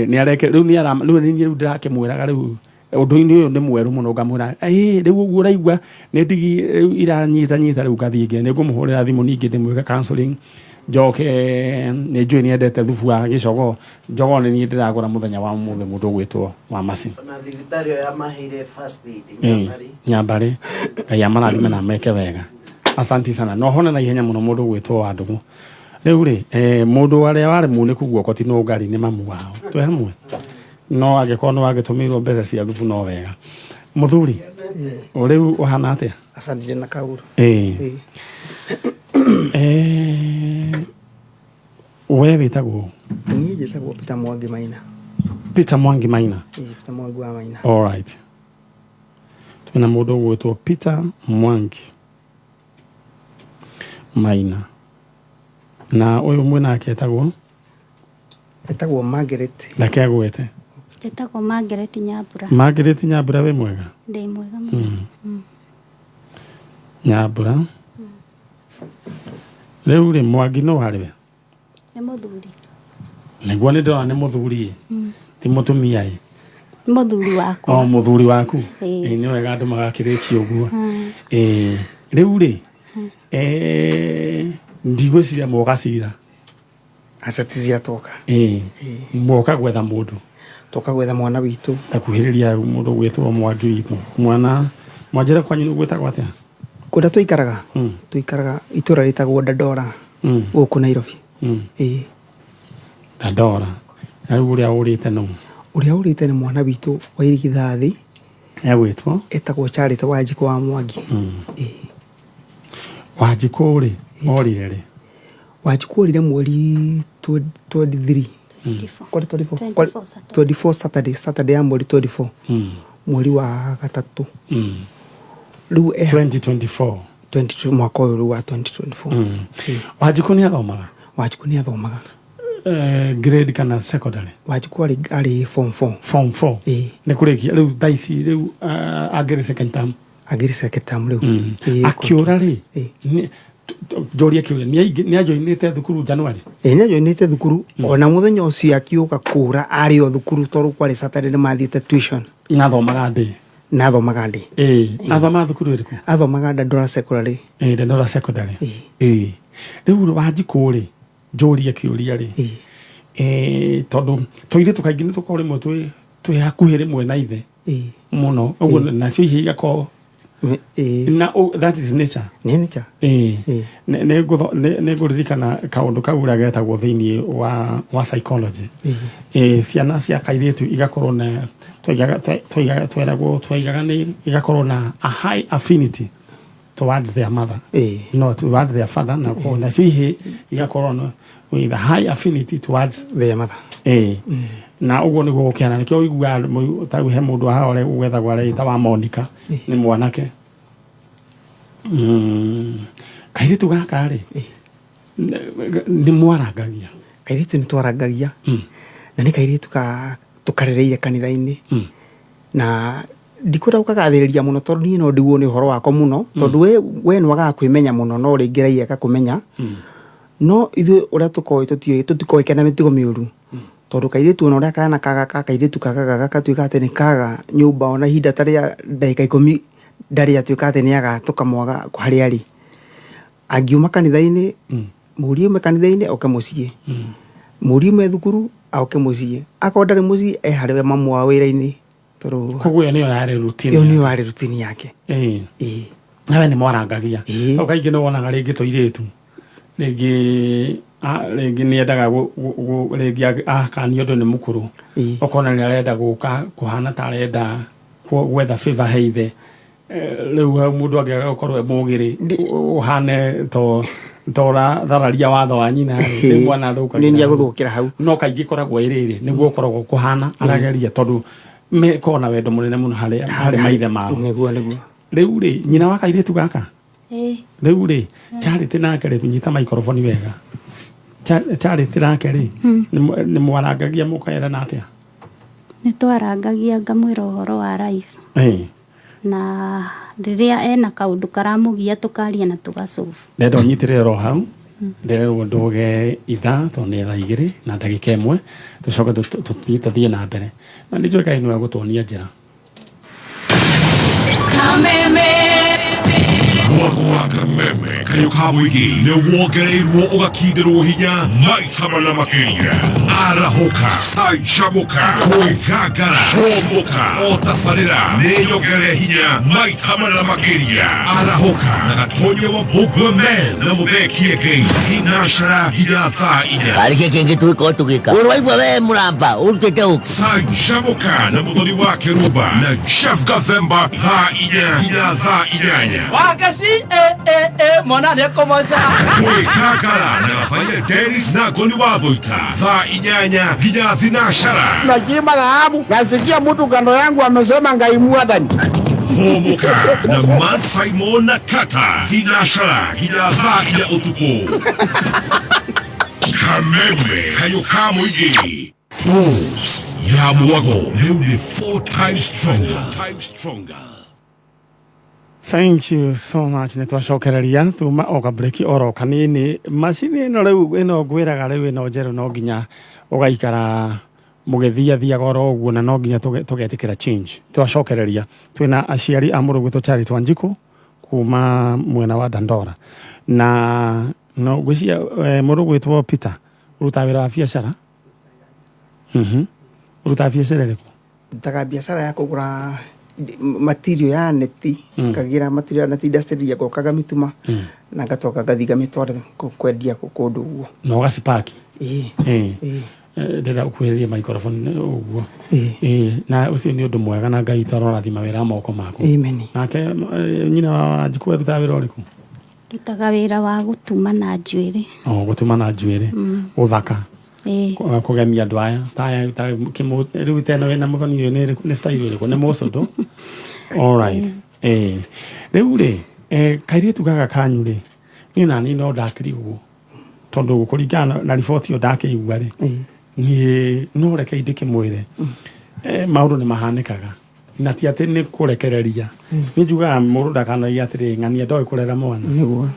nĩ areke rĩu nĩ ara rĩu nĩ rĩu ndĩrakĩmwĩraga rĩu ũndũ-inĩ ũyũ nĩ mwerũ mũno, ngamwĩra ĩĩ rĩu ũguo ũraigua nĩ ndigi rĩu iranyita nyita, rĩu ngathiĩ ngĩ nĩ ngũmũhũrĩra thimũ ningĩ ndĩmwĩke counseling, njoke nĩ njũĩ nĩ endete thubu wa gĩcogoo. Njogoo nĩ niĩ ndĩragũra mũthenya wa ũmũthĩ, mũndũ ũgwĩtwo wa Maci. Ona thibitarĩ ĩyo yamaheire first aid. Nyambarĩ. Nyambarĩ, Ngai amarathime na meke wega. Asanti sana, na ũhone na ihenya mũno, mũndũ ũgwĩtwo wa Ndũng'ũ. Rĩu rĩ, mũndũ arĩa warĩ munĩku guoko ti nũngari nĩ mamu wao. Twĩ hamwe. No angĩkorwo nĩ wagĩtũmĩirwo mbeca cia thubu no wega. Mũthuri, rĩu ũhana atĩa? Asante na kauru. Ĩĩ. Ĩĩ. We wĩtagwo? Niĩ njĩtagwo Peter Mwangi Maina. Peter Mwangi Maina. Ĩĩ, Peter Mwangi wa Maina. All right. Twĩna mũndũ ũgwĩtwo Peter Mwangi Maina. Na ũyũ mwĩnake etagwo? Etagwo Margaret. Reke agwete. Njĩtagwo Margaret Nyambura. Margaret Nyambura, wĩ mwega? Ndĩ mwega mũno. Nyambura. Rĩu rĩ, Mwangi no harĩ we? Nĩ mũthuri. Nĩguo nĩ ndĩrona nĩ mũthuri ĩ. Ti mũtumia ĩ. Nĩ mũthuri wakwa. O mũthuri waku. Ĩĩ. Ĩ nĩ wega andũ magakĩrĩkia ũguo. Ĩ rĩu rĩ, ndigwĩciria mwoka cira. Aca ti cira twoka. Ĩ mwoka gwetha mũndũ. Twoka gwetha mwana witũ. Takuhĩrĩria mũndũ gwĩtwo Mwangi witũ. Mwana mwanjĩra kwanyu nĩ gwĩtagwo atĩa? Kũrĩa tũikaraga? Tũikaraga itũra rĩtagwo Dandora. Gũkũ Nairobi. Ĩĩ. Dandora. Na rĩu ũrĩa ũrĩte nũ? Ũrĩa ũrĩte nĩ mwana witũ wa irigithathi. Egwĩtwo? Etagwo Charity Wanjikũ wa Mwangi. Ĩĩ. Wanjikũ rĩ, orire rĩ? Wanjikũ orire mweri 23. Kwari 24. 24 Saturday, Saturday ya mweri 24. Mweri wa gatatũ. Rĩu 2024. 22 mwaka ũyũ rĩu wa 2024. Wanjikũ nĩ athomaga? Wanjikũ nĩ athomaga. Grade kana secondary? Wanjikũ arĩ form 4. Form 4. Ĩĩ. Nĩ kũrĩkia rĩu thaa ici rĩu angĩrĩ second term. Angĩrĩ second term rĩu. Akĩũra rĩ, njorie kĩũria, nĩ ajoinĩte thukuru January? Ĩĩ, nĩ ajoinĩte thukuru. Ona mũthenya ũcio akiũka kũra arĩ o thukuru tondũ kwarĩ Saturday nĩ mathiĩte tuition. Na athomaga ndĩ? Na athomaga ndĩ. Ĩĩ, athomaga thukuru ĩrĩkũ? Athomaga Dandora Secondary. Ĩĩ, Dandora Secondary. Ĩĩ. Rĩu Wanjikũ rĩ, njorie kĩũria rĩ. Tondũ tũirĩtu kaingĩ nĩ tũkoragwo rĩmwe twĩ hakuhĩ rĩmwe na ithe. Mũno. Ũguo nacio ihĩ igakorwo na that is nature. Nĩ nature. Ĩĩ. Nĩ ngũririkana kaũndũ kau ũrĩa getagwo thĩinĩ wa psychology. Ĩĩ, ciana cia kairĩtu igakorwo na tweragwo twaigaga nĩ igakorwo na a high affinity towards their mother. No, towards their father, na nacio ihĩ igakorwo na with a high affinity towards their mother. Ĩĩ. Na ũguo nĩguo gũkĩhana, nĩkĩo ũiguaga ta he mũndũ haha ũrĩa ũgwethagwo areĩta wa Monica, nĩ mwanake. Kairĩtu gaka rĩ, nĩ mwarangagia? Kairĩtu nĩ twarangagia. Na nĩ kairĩtu ka tũkarereire kanitha-inĩ. Na ndikwenda gũkagathĩrĩria mũno tondũ niĩ no ndigwo nĩ ũhoro wakwa mũno, tondũ we nĩ wagaga kwĩmenya mũno, no rĩngĩ raia agakũmenya. No ithuĩ ũrĩa tũkoĩ tũtiũĩ, tũtikoĩkaine na mĩtugo mĩũru. Tondũ kairĩtu ona ũrĩa kana kaga ka kairĩtu kagaga gagatuĩka atĩ nĩ kaga nyũmba ona ihinda ta rĩa ndagĩka 10 ndarĩ atuĩka atĩ nĩ aga tũkamwaga harĩa arĩ. Angiuma kanitha-inĩ, mũriũ aume kanitha-inĩ oke mũciĩ. Mũriũ aume thukuru oke mũciĩ. Akorwo ndarĩ mũciĩ e harĩ we mamu wa wĩra-inĩ. Tondũ Koguo ĩyo nĩyo yarĩ routine ĩyo nĩyo yake. yarĩ routine yake. Ĩĩ. Ĩĩ. Nawe nĩ mwarangagia. Ĩĩ. Hau kaingĩ nĩ wonaga rĩngĩ tũirĩtu. Rĩngĩ rĩngĩ nĩ endaga rĩngĩ akanio ũndũ nĩ mũkũrũ. Ũkona nĩ arenda gũka kũhana ta arenda gwetha favor he ithe. Rĩu hau mũndũ angĩaga gũkorwo e mũgĩrĩ, ũhane to ũrathararia watho wa nyina rĩ, rĩu mwana athũkagĩra Nĩ hau. agũthũkĩra hau. No kaingĩ ĩkoragwo ĩ rĩrĩ, nĩguo ũkoragwo kũhana, arageria tondũ mekoragwo na wendo mũnene mũno harĩ maithe mao. Nĩguo, nĩguo. Rĩu rĩ, nyina wa kairĩtu gaka? Ĩĩ. Rĩu rĩ, Charity nake rĩ, nyita microphone wega. Charity nake rĩ, nĩ mwarangagia mũkerana atĩa? Nĩ twarangagia ngamwĩra ũhoro wa life. Na rĩrĩa ena kaũndũ karamũgia tũkaria na tũgasolve. Ndenda ũnyitĩrĩre oro hau. Ndĩrerwo ndũge ithaa tondũ nĩ thaa igĩrĩ na ndagĩka ĩmwe, tũcoke tũthiĩ na mbere. Na nĩ njũĩ Ngai nĩwe ũgũtuonia njĩra. Kameme. Mwago wa kameme kayo ka mũingĩ nĩ wongereirwo ũgakindĩrwo hinya maita mana makĩria. Arahũka, canjamũka, kwĩgangara, hũmũka, o tabarĩra nĩ nyongerere hinya maita mana makĩria. Arahũka na Gatonya wa Mbũngua Men na Mũthee Kĩengei thinacara nginya thaa 4. Karä kä kä ngä twä korwo tå gä ka å rwaigua we må ramba å rutä te å Canjamũka na Mũthoni wa Kĩrumba na Jeff Gathemba thaa 4 nginya thaa 8. Wakaci e e e mwana nä ekåmoca. Kwĩgangara na Gathaia Dennis na Ngoni wa Thũita thaa 8 nginya thinacara. Nachimba dhahabu, nasikia mtu kando yangu amesema Ngai mwathani. Hũmũka na Man Simon na Kata thinacara nginya thaa 4 ũtukũ. Kameme kayo ka mũingĩ. Boost ya Mwago rĩu nĩ 4 times stronger. Thank you so much. Nĩ twacokereria tuma o kabreki oro kanini. Macini ĩno rĩu ĩno ngwĩraga rĩu ĩno njerũ no nginya ũgaikara mũgĩthiathiaga oro ũguo na no nginya tũgetĩkĩra change. Twacokereria twĩna aciari a mũrũ gwĩtwo Charity Wanjikũ kuma mwena wa Dandora na no ngwĩciria mũrũ gwĩtwo Peter ũrutaga wĩra wa biacara. Ũrutaga biacara ĩrĩkũ? Ndutaga biacara ya kũgũra material ya neti, ngagira material ya neti industry ngoka ngamituma na ngatoka ngathiĩ ngamĩtwara kwendia kũndũ ũguo. Na ũgacipaki? Ĩĩ. Ĩĩ. Ndĩrenda ũkuhĩrĩrie microphone ũguo. Ĩĩ, na ũcio nĩ ũndũ mwega na Ngai witũ arorathima wĩra wa moko maku. Amen. Nake nyina wa Wanjikũ arutaga wĩra ũrĩkũ? Ndutaga wĩra wa gũtuma na njuĩrĩ. O, gũtuma na njuĩrĩ. Gũthaka. Ĩĩ. Kũgemia andũ aya. Ta rĩu ta ĩno wĩna mũthoni ũyũ nĩ style ĩrĩkũ? Nĩ mũcũndũ? All right. Ĩĩ. Rĩu rĩ, kairĩtu gaka kanyu rĩ, niĩ na niĩ no ndakĩrigwo tondũ kũringana na riboti ĩyo ndakĩigua rĩ, niĩ no reke ndĩkĩmwĩre maũndũ nĩ mahanĩkaga na ti atĩ nĩ kũrekereria. Niĩ njugaga mũndũ ndakanoige atĩrĩ ng'ania ndoĩ kũrera mwana. Nĩguo.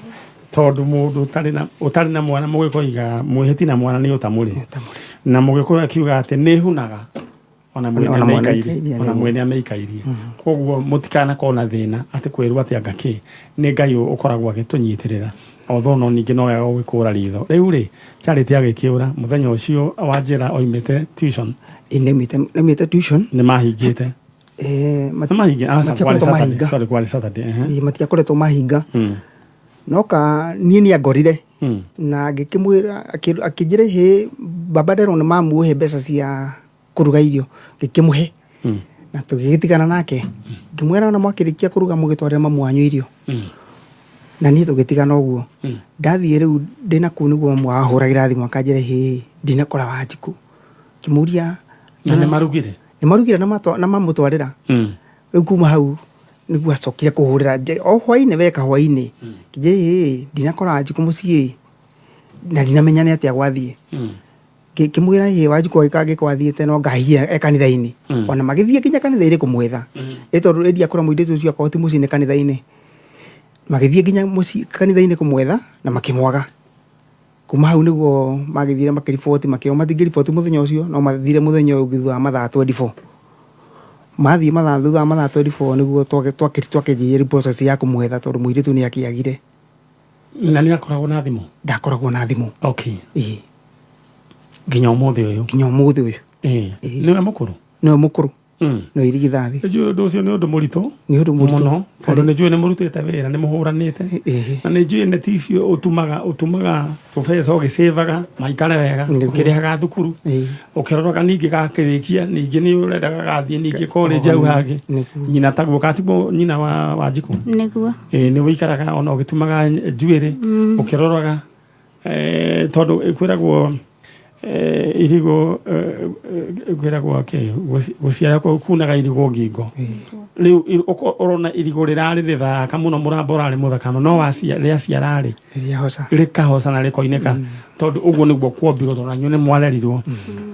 Tondũ mũndũ ũtarĩ na mwana mũgĩkũyũ oigaga mwĩhĩti na mwana nĩ ũtamũrĩ. Na mũgĩkũyũ akiuga atĩ nĩ hunaga ona mwene Ona mwene ameikairie, aikairie, ona nĩguo. mwene ameikairie. Koguo mũtikanakorwo na thĩna atĩ kwĩrwo atĩ anga kĩ nĩ Ngai ũkoragwo agĩtũnyitĩrĩra. Although no ningĩ no wega gũgĩkũra ritho. Rĩu rĩ, Charity agĩkĩũra mũthenya ũcio wa njĩra oimĩte tuition. Ĩĩ, nĩaumĩte tuition. Nĩ mahingĩte. Nĩ mahingĩte. Aca, Matiakoretwo kwarĩ Saturday. mahinga. Sorry, kwarĩ Saturday, ehe. Ĩĩ, matiakoretwo mahinga. No ka niĩ nĩ angorire. Na ngĩkĩmwĩra, akĩnjĩra hĩ baba nderwo nĩ mamu ũhe mbeca cia kũruga irio. Ngĩkĩmũhe. Na tũgĩgĩtigana nake. Ngĩmwĩra ona mwakĩrĩkia kũruga mũgĩtwarĩre mamu wanyu irio. Na niĩ tũgĩtigana ũguo. Ndathiĩ rĩu ndĩna kũu nĩguo mamu ahũragĩra thimũ akanjĩra hĩ ndinakora Wanjikũ. Ngĩmũria Na nĩ marugire? Nĩ marugire na mamũtwarĩra. Rĩu kuma hau nĩguo acokire kũhũrĩra nje, o hwainĩ weka hwainĩ. Ngĩnjĩra hĩ ndinakora Wanjikũ mũciĩ na ndinamenya nĩ atĩa gwathiĩ. Ngĩmwĩra hĩ Wanjikũ angĩkorwo athiĩte no ngahia e kanitha-inĩ. Ona magĩthiĩ nginya kanitha-inĩ kũmwetha. Ĩ tondũ ĩndia kũra mũirĩtu ũcio akorwo ti mũciĩ nĩ kanitha-inĩ. Magĩthiĩ nginya mũciĩ kanitha-inĩ kũmwetha na makĩmwaga. Kuma hau nĩguo magĩthire makĩriboti, makĩrwo matingĩriboti mũthenya ũcio no mathire mũthenya ũyũ ũngĩ thutha wa mathaa 24. Mathiĩ thutha wa mathaa 24 nĩguo twakĩanjirie process ya kũmwetha tondũ mũirĩtu nĩ akĩagire. Na nĩ akoragwo na thimũ? Ndakoragwo na thimũ. Okay. Ĩĩ. Nginya ũmũthĩ ũyũ? Nginya ũmũthĩ ũyũ. Ĩĩ. Nĩwe mũkũrũ? Nĩwe mũkũrũ. Nĩwe irigithathi. Nĩ ũndũ ũcio nĩ ũndũ mũritũ. Nĩ ũndũ mũritũ. Mũno. Tondũ nĩ njũĩ nĩ mũrutĩte wĩra, nĩ mũhũranĩte. Na nĩ njũĩ neti icio ũtumaga tũbeca ũgĩcĩvaga maikare wega, ũkĩrĩhaga thukuru, ũkĩroraga ningĩ gakĩrĩkia, ningĩ nĩ ũrenda gagathiĩ ningĩ college hau hangĩ. Nyina taguo katiguo nyina wa Wanjikũ? Nĩguo. Ĩĩ, nĩ ũikaraga ona ũgĩtumaga njuĩrĩ, ũkĩroraga. Tondũ kwĩragwo irigũ, kwĩragwo kĩ, gũciara kunaga irigũ ngingo. Rĩu ũrona irigũ rĩrarĩ rĩthaka mũno, mũramba ũrarĩ mũthaka mũno, no rĩaciara rĩ, rĩkahoca na rĩkoinĩka. Tondũ ũguo nĩguo kuombirwo, tondũ na inyuĩ nĩ mwarerirwo.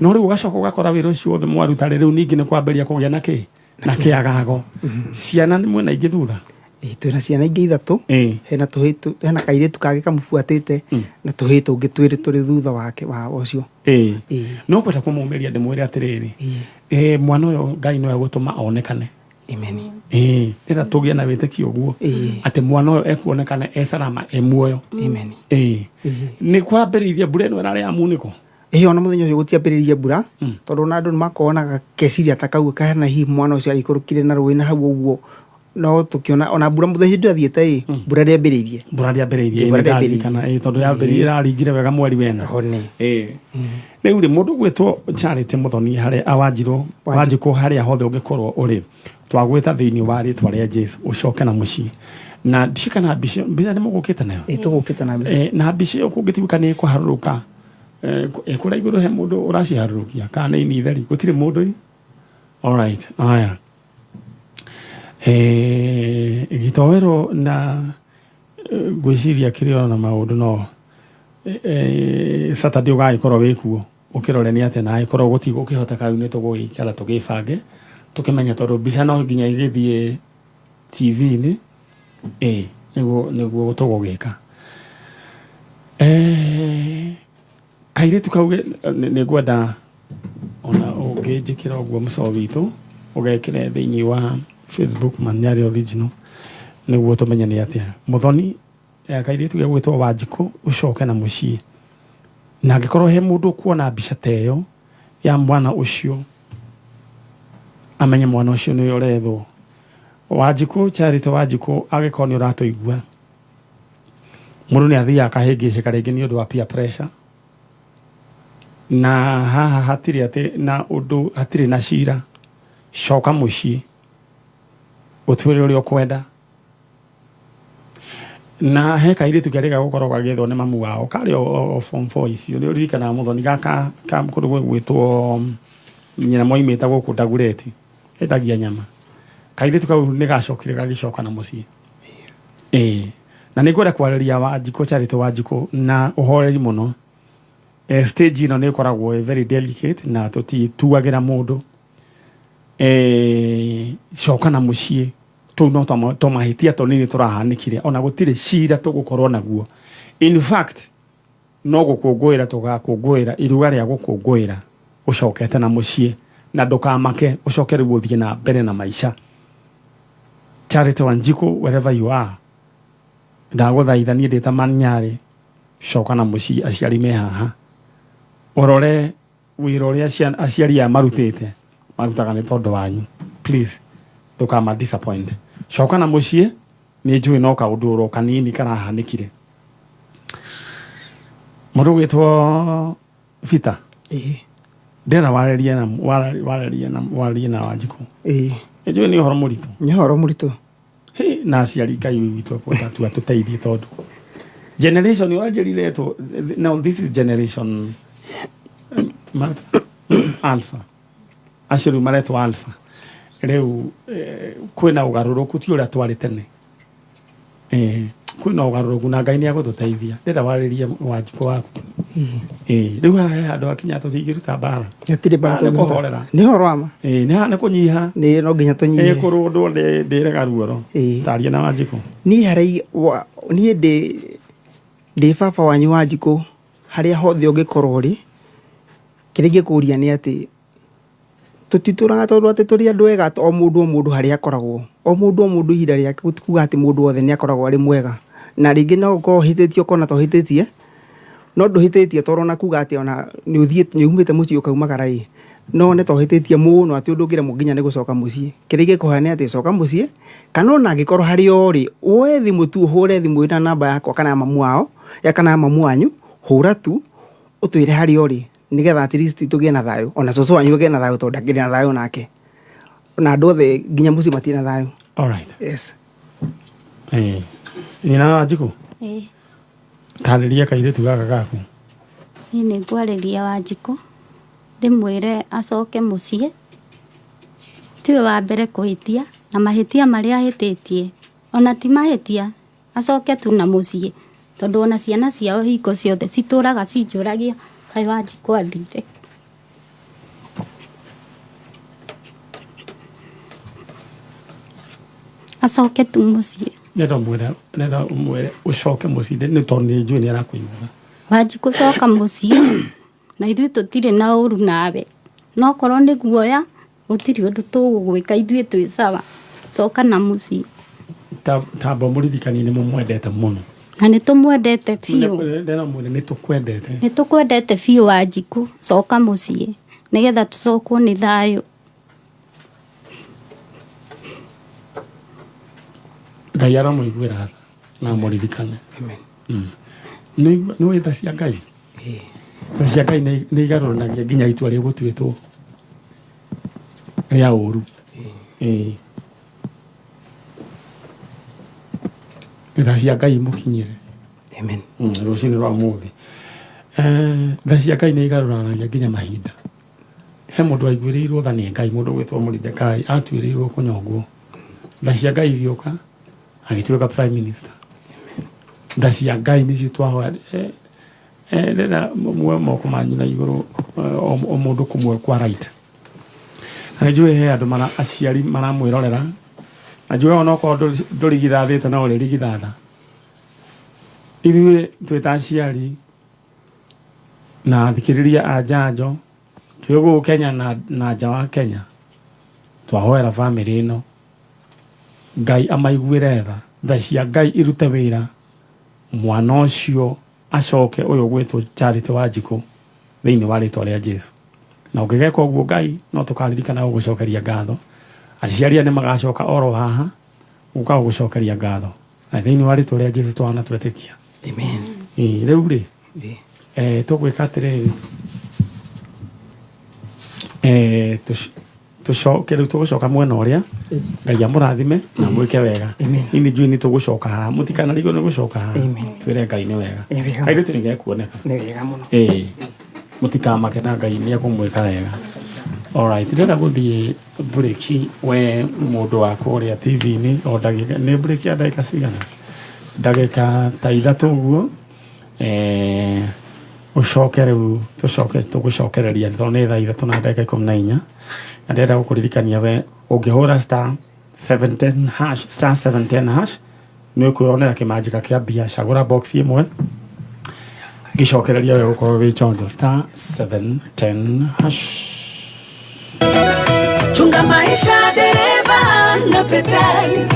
No rĩu ũgacoka ũgakora wĩra ũcio wothe mwaruta rĩ, rĩu ningĩ nĩ kwambĩrĩria kũgĩa na kĩ? Na kĩagago. Ciana nĩ mwĩna ingĩ thutha? Ĩĩ, twĩna ciana ingĩ ithatũ. Hena tũhĩĩ hena kairĩtu kangĩ kamũbuatĩte na tũhĩĩ tũngĩ twĩrĩ tũrĩ thutha wake wa ũcio. Ĩĩ. No kwenda kũmũmĩria ndĩmwĩre atĩrĩrĩ, mwana ũyũ Ngai no egũtũma onekane. Amen. Ĩĩ, ndĩrenda tũgĩe na wĩtĩkio ũguo Ĩĩ. atĩ mwana ũyũ ekuonekana e salama e muoyo. Amen. Ĩĩ, nĩ kwambĩrĩirie mbura ĩno ĩrarĩ ya munĩko. Ĩĩ, ona mũthenya ũcio gũtiambĩrĩirie mbura, tondũ ona andũ nĩmakoragwo na keciria ta kau kana hihi mwana ũcio agĩikũrũkire na rũĩ na hau ũguo, no tũkĩona ona mbura mũthenya ũcio ndĩrathiĩte ĩ, mbura ndĩambĩrĩirie. Mbura ndĩambĩrĩirie. Mbura Ĩ, nĩndaririkana, ĩ, tondũ yambĩrĩirie ĩraringire wega mweri wena. Hone. Ĩ. Rĩu rĩ, mũndũ gwĩtwo Charity Mũthoni harĩa Wanjirũ, Wanjikũ, harĩa hothe ũngĩkorwo ũrĩ, twagwĩta thĩinĩ wa rĩtwa rĩa Jesu ũcoke na mũciĩ. Na ndiũĩ kana mbica mbica nĩ mũgũkĩte nayo? Ĩ, tũgũkĩte na mbica. Eh, na mbica ĩyo kũngĩtuĩka nĩ ĩkũharũrũka, kũrĩa igũrũ he mũndũ ũraciharũrũkia kana nĩ ini theri? Gũtirĩ mũndũ ĩ? Alright, haya. Gĩtoero na ngwĩciria kĩrĩ ona maũndũ no Saturday ũgagĩkorwo wĩ kuo ũkĩrore nĩ atĩa, na angĩkorwo gũtigũkĩhoteka rĩu nĩ tũgũgĩikara tũgĩbange tũkĩmenye, tondũ mbica no nginya igĩthiĩ TV-inĩ. Ĩ, nĩguo tũgũgĩka. Kairĩtu kau nĩ ngwenda ona ũngĩnjĩkĩra ũguo mũco witũ ũgekĩre thĩinĩ wa Facebook Manyari Original nĩguo tũmenye nĩ atĩa. Mũthoni, kairĩtu gegwĩtwo Wanjikũ, ũcoke na mũciĩ, na angĩkorwo he mũndũ ũkuona mbica ta ĩyo ya mwana ũcio, amenye mwana ũcio nĩwe ũrethwo. Wanjikũ, Charity Wanjikũ, angĩkorwo nĩ ũratũigua, mũndũ nĩ athiaga akahĩngĩcĩka rĩngĩ nĩ ũndũ wa peer pressure, na haha hatirĩ atĩ na ũndũ, hatirĩ na cira. Coka mũciĩ ũtwĩre ũrĩa ũkwenda. Na he kairĩtu kerĩga gũkorwo gagĩethwo nĩ mamu wao karĩ o form 4 icio, nĩ ũririkanaga Mũthoni, gaka ka kũndũ gwĩtwo nyina moimĩte gũkũ Ndagureti, endagia nyama. Kairĩtu kau nĩ gacokire gagĩcoka na mũciĩ. Ĩĩ, na nĩ ngwenda kwarĩria Wanjikũ, Charity Wanjikũ, na ũhoreri mũno. Stage ĩno nĩ ĩkoragwo ĩ very delicate na tũtituagĩra mũndũ. Coka na mũciĩ, tũu no tũmahĩtia tũnini tũrahanĩkire, ona gũtirĩ cira tũgũkorwo naguo. In fact, no gũkũngũĩra tũgakũngũĩra iruga rĩa gũkũngũĩra ũcokete na mũciĩ, na ndũkamake, ũcoke rĩu ũthiĩ na mbere na maica. Charity Wanjikũ, wherever you are, ndagũthaitha niĩ ndĩ ta Manyarĩ, coka na mũciĩ, aciari me haha. Ũrore wĩra ũrĩa aciari aya marutĩte, marutaga nĩ tondũ wanyu. Please, ndũkama disappoint. Coka na mũciĩ, nĩ njũĩ no kaũndũ oro kanini karahanĩkire. Mũndũ ũgwĩtwo Peter, Ĩĩ. Ndĩrenda warĩrie na Wanjikũ. Ĩĩ. Nĩ njũĩ nĩ ũhoro mũritũ. Nĩ ũhoro mũritũ. Hĩ, na aciari, Ngai witũ ekwenda tu atũteithie, tondũ generation ũranjĩrire ĩtwo, now this is generation alpha, acio rĩu maretwo alpha. Rĩu kwĩna ũgarũrũku, ti ũrĩa twarĩ tene. Kwĩna ũgarũrũku na Ngai nĩ agũtũteithia. Ndĩrenda warĩrie Wanjikũ waku. Rĩu haha he handũ hakinya tũtingĩruta mbara. Gũtirĩ mbara. Ah, nĩ tũngĩruta. Kũhorera. Nĩ ũhoro wa ma. Nĩ haha nĩ kũnyiha. Nĩ no nginya tũnyihie. Kũrũndwo ndĩrega ruoro. Taria na Wanjikũ. Niĩ harĩa niĩ ndĩ baba wanyu Wanjikũ, harĩa hothe ũngĩkorwo ũrĩ, kĩrĩa ingĩkũria nĩ atĩ tũtitũraga tondũ atĩ tũrĩ andũ ega. O mũndũ o mũndũ harĩa akoragwo, o mũndũ o mũndũ ihinda rĩake, gũtikuga atĩ mũndũ wothe nĩ akoragwo arĩ mwega. Na rĩngĩ no ũkorwo ũhĩtĩtie, ũkona ta ũhĩtĩtie, no ndũhĩtĩtie, tondũ ona kuga atĩ ona nĩ ũthiĩte, nĩ umĩte mũciĩ ũkaumagara ĩ, no wone ta ũhĩtĩtie mũno atĩ ũndũ ũngĩremwo nginya nĩ gũcoka mũciĩ. Kĩrĩa ingĩkũhoya nĩ atĩ coka mũciĩ, kana ona angĩkorwo harĩa ũrĩ, woe thimũ tu, ũhũre thimũ ĩna namba yakwa kana ya mamu wao, ya kana ya mamu wanyu, hũra tu ũtwĩre harĩa ũrĩ, nĩgetha at least tũgĩe na thayũ, ona cũcũ wanyu agĩe na thayũ, tondũ ndakĩrĩ na thayũ nake, na andũ othe nginya mũciĩ matirĩ na thayũ. Alright. Yes. Nyina wa Wanjikũ, Ĩĩ. Tarĩria kairĩtu gaka gaku. Niĩ nĩ ngwarĩria Wanjikũ, ndĩmwĩre acoke mũciĩ. Tiwe wa mbere kũhĩtia, na mahĩtia marĩa ahĩtĩtie ona ti mahĩtia. Acoke tu na mũciĩ, tondũ ona ciana ciao hingo ciothe citũraga cinjũragia, kaĩ Wanjikũ athire. Acoke tu mũciĩ. Nenda ũmwĩre ũcoke mũciĩ, nĩ tondũ nĩ njũĩ nĩ arakũigua. Wanjikũ, coka mũciĩ, na ithuĩ tũtirĩ na ũru nawe. No korwo nĩ guoya, gũtirĩ ũndũ tũgũgwĩka, ithuĩ twĩ sawa. Coka na mũciĩ. Tamba mũririkanie nĩ mũmwendete mũno. Na nĩ tũmwendete biũ. Ndena mwĩre nĩ tũkwendete. Nĩ tũkwendete biũ Wanjikũ, coka mũciĩ nĩgetha tũcokwo nĩ thayũ. Ngai aromũiguĩra tha na amũririkane. Amen. Nĩ ũĩ tha cia Ngai? Tha cia Ngai nĩ igarũranagia nginya itua rĩgũtuĩtwo rĩa ũru. Ĩĩ. Tha cia Ngai imũkinyĩre. Amen. Rũcinĩ rwa ũmũthĩ. Tha cia Ngai nĩ igarũranagia nginya mahinda. He mũndũ waiguĩrĩirwo tha nĩ Ngai, mũndũ ũgwĩtwo Moridekai, atuĩrĩirwo kũnyongwo. Tha cia Ngai igĩũka, agĩtuĩka prime minister. Tha cia Ngai nĩcio twahoya. Ndĩrenda muoe moko manyu na igũrũ, o mũndũ kũmwe kwa right. Na nĩ njũĩ he andũ mara aciari maramwĩrorera, na njũĩ onokorwo ndũrigithathĩte no ũrĩrigithatha. Ithuĩ twĩ ta aciari na athikĩrĩria a njanjo, twĩ gũkũ Kenya na nja wa Kenya, twahoera bamĩrĩ ĩno Ngai amaiguĩre tha, tha cia Ngai irute wĩra, mwana ũcio acoke ũyũ ũgwĩtwo Charity Wanjikũ thĩinĩ wa rĩtwa rĩa Jesu. Na ũngĩgeka ũguo Ngai no tũkaririkana gũgũcokeria ngatho. Aciari aya nĩ magacoka oro haha gũka gũgũcokeria ngatho. Na thĩinĩ wa rĩtwa rĩa Jesu twana twetĩkia. Amen. Ĩĩ, rĩu rĩ, tũgwĩka atĩrĩrĩ, tũcoke rĩu tũgũcoka mwena ũrĩa Ngai amũrathime na mwĩke wega. Niĩ nĩ njũĩ nĩ tũgũcoka haha, mũtikanarigwo nĩ gũcoka haha. Twĩre Ngai nĩ wega. Kairĩtu nĩ gekuoneka. Nĩ wega mũno. Ĩĩ, mũtikamake na Ngai nĩ ekũmwĩka wega. Alright, ndĩrenda gũthiĩ break we mũndũ wa kũrĩa TV-inĩ o ndagĩka, nĩ break ya ndagĩka cigana? Ndagĩka ta ithatũ ũguo. Ũcoke rĩu tũcoke tũgũcokereria tondũ nĩ thaa 3 na ndagĩka 14. Na ndĩrenda gũkũririkania we ũngĩhũra *710 hash, *710 hash nĩ ũkwĩyonera kĩmanjĩka kĩa mbia. Cagũra box ĩmwe gĩcokereria we gũkorwo wĩ chonjo *710 hash. Chunga maisha dereva na Petals.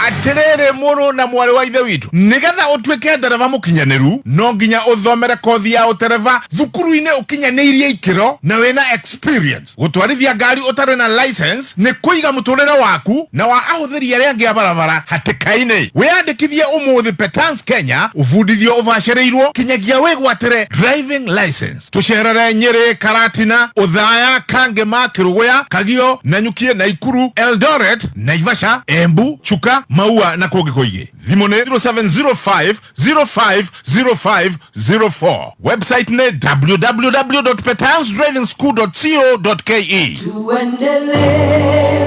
Atĩrĩrĩ mũrũ na mwarĩ wa ithe witũ, nĩgetha ũtuĩke ndereba mũkinyanĩru no nginya ũthomere kothi ya ũtereba thukuru-inĩ ũkinyanĩirie ikĩro na wĩna experience. Gũtwarithia ngari ũtarĩ na license nĩ kũiga mũtũrĩre waku na wa ahũthĩri arĩa angĩ a barabara hatĩka-inĩ. Wĩyandĩkithie ũmũthĩ Petans Kenya, ũbundithio ũbacĩrĩirwo kinyagia wĩgwatĩre driving license. Tũcerere Nyĩrĩ, Karatina, Ũthaya, Kangema, Kĩrũgũya, Kagio, Nanyukie, Naikuru, Eldoret, Naivasha, Embu, Chuka, Maua na kũngĩ kũingĩ. Thimũ nĩ 0705 05 05 04. Website nĩ www.petansdrivingschool.co.ke. Tuendelee.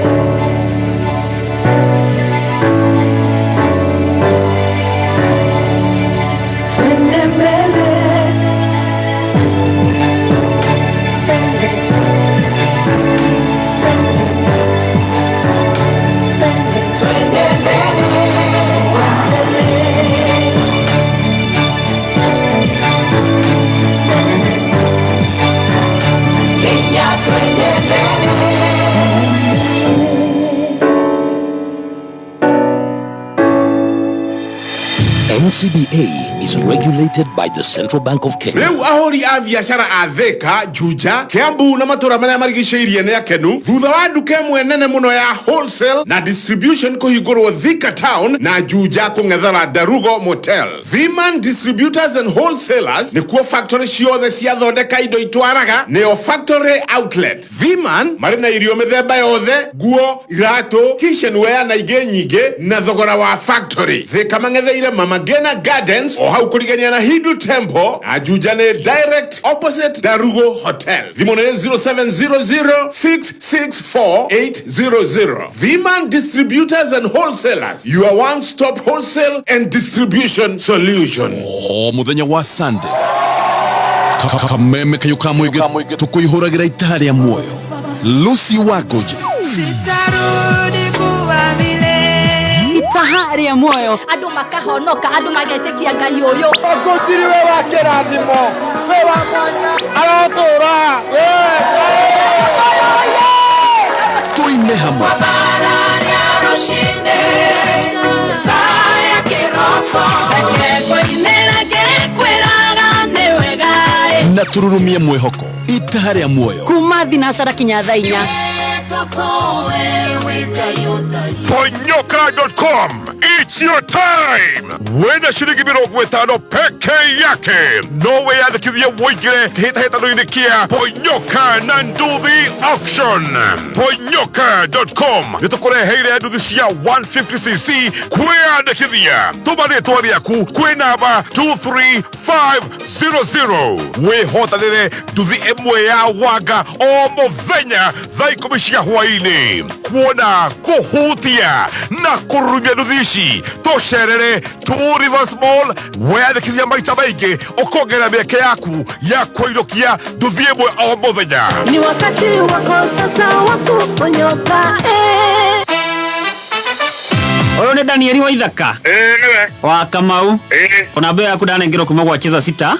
Twende mbele. Twende mbele. Kenya twende mbele. NCBA is regulated by the Central Bank of Kenya. Rĩu ahũri a biacara a Thika, Juja, Kiambu na matũra marĩa marigicĩirie nĩ akenu thutha wa nduka ĩmwe nene mũno ya wholesale na distribution kũhingũrwo Thika Town na Juja kũng'ethera Darugo Motel. Viman Distributors and Wholesalers nĩkuo factory ciothe ciathondeka indo itwaraga, nĩyo factory outlet. Viman marĩ na irio mĩthemba yothe, nguo, iratũ, kitchenware na ingĩ nyingĩ na thogora wa factory. Thika mang'etheire Mama Ngina Gardens o hau kũrigania na Hindu Temple na Juja nĩ direct opposite Darugo Hotel. Thimũ nĩ 0700 664 800. Viman Distributors and Wholesalers, your one-stop wholesale and distribution solution. O mũthenya wa Sunday, kameme kayũ ka mũingĩ tũkũihũragĩra itaha rĩa muoyo. Lucy Wagoji Sitarudi kuwa vile. Itaha rĩa muoyo, andũ makahonoka, andũ magetĩkia Ngai ũyũ. Ũkũtiri we wa kĩrathimo, we wa mwanya, arotũra. Tuime hamwe. Rũcinĩ taya kĩroko reke ngũinĩre ngĩkwĩraga nĩ wega ĩ. Na tũrurumie mwĩhoko itaha rĩa muoyo. Kuma thinacara kinya thaa 4. Ponyoka.com. It's your time. Wena shilingi 50 peke yake. No weyandĩkithie wũingĩre kĩhĩtahĩtano-inĩ kĩa Ponyoka na Nduthi Auction. Ponyoka.com nĩ tũkũreheire nduthi cia 150cc. Kwĩyandĩkithia, tũma rĩtwa rĩaku kwĩ namba 23500 wĩhotanĩre nduthi ĩmwe ya wanga o mũthenya thaa 10 cia hwaĩ-inĩ. Kuona, kũhutia na kũrurumia nduthi ici, tũcerere Two Rivers Mall. Weyandĩkithia maita maingĩ ũkongerera mĩeke yaku ya kũinũkia nduthi ĩmwe o mũthenya. Ni wakati wako sasa wa kuponyoka eh. Ũyũ nĩ Danieli wa Ithaka wa Kamau. Ona mbeo yaku ndanengerwo kuma gwa Cheza Sita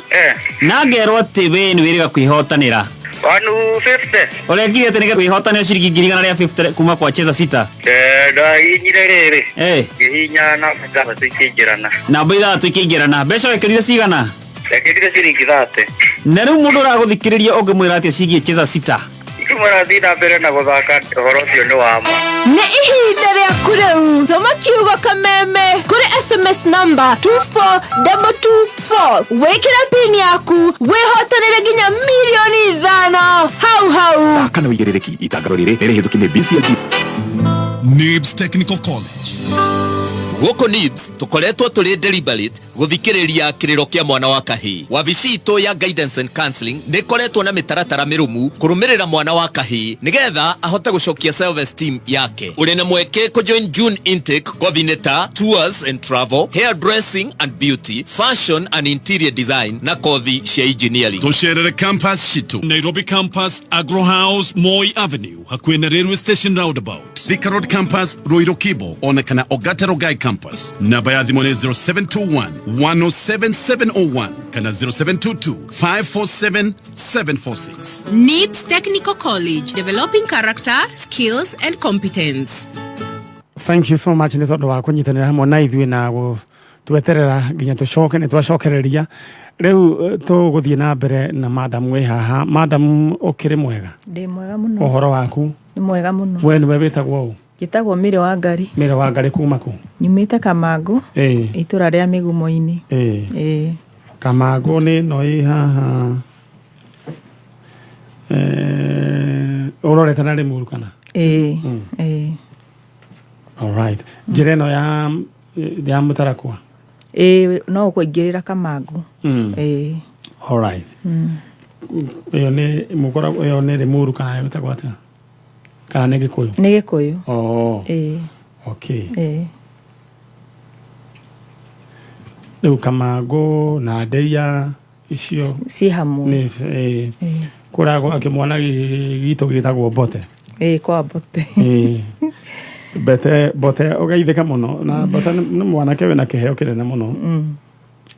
na ngerwo atĩ we nĩ wĩrĩga kwĩhotanĩra. 150. Ũrekire atĩ nĩgetha wĩhotanĩre ciringi 150,000 kuma kwa Cheza Sita? Ndahihinyire rĩrĩ. Ngĩhihinya namba ithathatũ ikĩingĩrana. Namba ithathatũ ikĩingĩrana. Mbeca wekĩrire cigana? Ndekĩrire ciringi 30. Na rĩu mũndũ ũragũthikĩrĩria ũngĩmwĩra atĩa ciĩgiĩ Cheza Sita? Ingĩmwĩra thiĩ na mbere na gũthaka, ũhoro ũcio nĩ wa ma. Nĩ ihinda rĩaku rĩu, tũma kiugo kameme kũrĩ SMS namba 24224, wĩkĩre pin yaku wĩhotanĩre nginya mirioni 5 hau hau. Kana wĩigĩrĩrĩki itangatho rĩrĩ nĩ rĩhĩtũki nĩ BCLG. NIBS Technical College. Gũkũ NIBS tũkoretwo tũrĩ deliberate gũthikĩrĩria kĩrĩro kĩa mwana wa kahĩĩ. Wabici itũ ya guidance and counseling nĩ ĩkoretwo na mĩtaratara mĩrũmu kũrũmĩrĩra mwana wa kahĩĩ nĩgetha ahote gũcokia self esteem yake. Ũrĩ na mweke kũjoin June intake kothi-inĩ ta tours and travel, hair dressing and beauty, fashion and interior design na kothi cia engineering. Tũcerere campus citũ: Nairobi campus, Agro House, Moi Avenue, hakuhĩ na railway station roundabout; Thika Road campus, Ruiru Kibo, ona kana Ongata Rongai campus. Namba ya thimũ nĩ 0721 107 701 kana 0722 547 746. NIBS Technical College, developing character, skills and competence. Thank you so much nĩ tondũ wa kũnyitanĩra hamwe na ithuĩ na tweterera nginya tũcoke. Nĩ twacokereria rĩu, tũgũthiĩ na mbere na madam wĩ haha. Madam, ũkĩrĩ mwega? Ndĩ mwega mũno. Ũhoro waku? Nĩ mwega mũno. We nĩwe wĩtagwo ũ? Njĩtagwo Mĩrĩ wa Ngari. Mĩrĩ wa Ngarĩ, kuma kũ? Nyumĩte Kamangũ, itũra rĩa Mĩgumo-inĩ. Ĩĩ. Kamangũ nĩ ĩno ĩ haha, ũrorete na Rĩmuru kana? Ĩĩ. Ĩĩ. Alright, njĩra ĩno ya Mũtarakwa? Ĩĩ, no ũkũingĩrĩra Kamangũ. Ĩĩ. Alright. Ĩyo nĩ mũkoragwo, ĩyo nĩ Rĩmuru kana ĩtagwo atĩa, kana nĩ Gĩkũyũ? Nĩ Gĩkũyũ. Oh. Ĩĩ. Okay. Ĩĩ. Rĩu Kamangũ na Ndeia icio ciĩ hamwe. Nĩ ĩĩ. Kũrĩa gwa kĩmwana gitũ gĩtagwo Mbote. Ĩĩ, kwa Mbote. Ĩĩ. Mbete Mbote ũgeithĩka mũno na Mbote nĩ mwanake wĩna kĩheo kĩnene mũno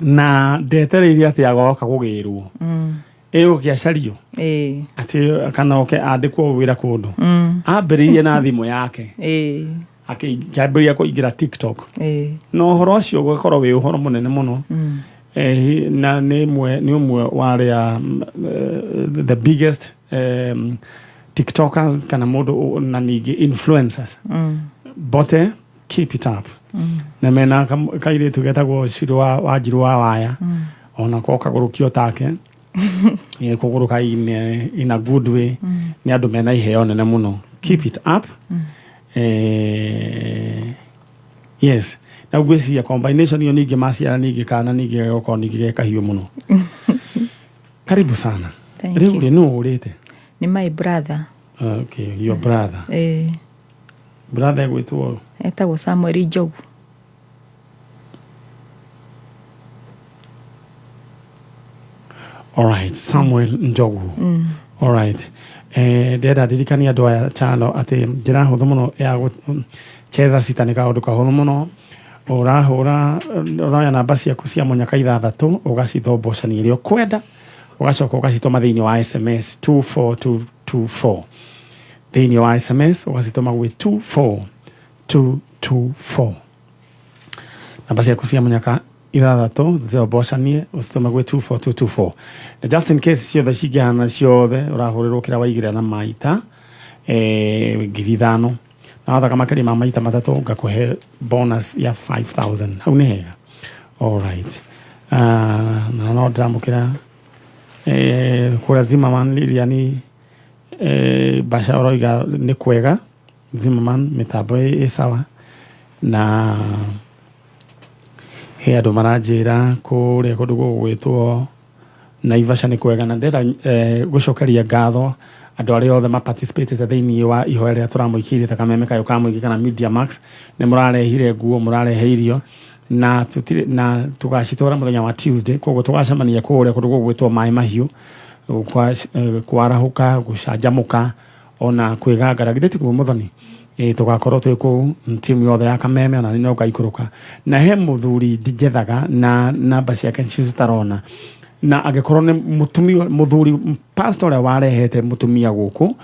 na ndetereire atĩ agoka kũgĩrwo ĩ ũke acario atĩ kana oke andĩkwo wĩra kũndũ. Ambĩrĩirie na thimũ yake, akĩambĩrĩria kũingĩra TikTok na ũhoro ũcio ũgakorwo wĩ ũhoro mũnene mũno. Na nĩ ũmwe wa arĩa the biggest TikTokers kana mũndũ na ningĩ influencers. Bote, keep it up. Na mena kairĩtu getagwo Cirũ wa Wanjiru wa Waya, onako kagũrũkio take. Kũgũrũka in a good way. Nĩ andũ mena iheo nene mũno, keep it up. Yes, na ngwĩciria combination ĩyo ningĩ maciara ningĩ kana ningĩ gagũkorwo ningĩ ge kahiũ mũno. Karibu sana. Thank Rĩu you. rĩ, nũ ũrĩte? Nĩ my brother. Okay, your brother. Ĩĩ. Brother egwĩtwo? Etagwo Samuel Njogu. Alright, Samuel Njogu. Alright. Ndĩrenda ndirikanie andũ aya chano atĩ njĩra hũthũ mũno ya cheza sita nĩ kaũndũ kahũthũ mũno. Ũrahũra, ũroya namba ciaku cia mũnyaka ithathatũ, ũgacithombocania ĩrĩa ũkwenda, ũgacoka ũgacitũma thĩinĩ wa SMS 24224, thĩinĩ wa SMS ũgacitũma gwĩ. 224. Namba ciaku cia mũnyaka ithathatũ zobocanie ũcitũme gwĩ 24224, na just in case ciothe cingĩhana ciothe, ũrahũrĩrwo kĩrĩa waigĩrĩra na maita 5,000, na wathaka makĩria ma maita matatũ ngakũhe bonus ya 5000. Hau nĩ hega. Alright. Na no ndĩramũkĩra kũrĩa Zimmerman Lilian Basha ũroiga nĩ kwega Zimmerman, mĩtambo ĩ sawa, na he andũ maranjĩra kũrĩa kũndũ gũgwĩtwo Naivasha nĩ kwega. Na ndĩrenda gũcokeria ngatho andũ arĩa othe maparticipatĩte thĩinĩ wa ihoya rĩrĩa tũramũikĩirie ta Kameme Kayũ ka Mũingĩ kana Media Max. Nĩ mũrarehire nguo, mũrarehe irio, na tũtirĩ na tũgacitwara mũthenya wa Tuesday. Koguo tũgacemania kũrĩa kũndũ gũgwĩtwo Maĩ Mahiũ kwarahũka, gũcanjamũka, ona kwĩgangara. Githĩ tiguo, Mũthoni? Ĩ tũgakorwo twĩ kũu timu yothe ya Kameme, ona nĩ no ngaikũrũka. Na he mũthuri njethaga na namba ciake nĩcio tũtarona, na angĩkorwo nĩ mũtumia, mũthuri pastor ũrĩa warehete mũtumia gũkũ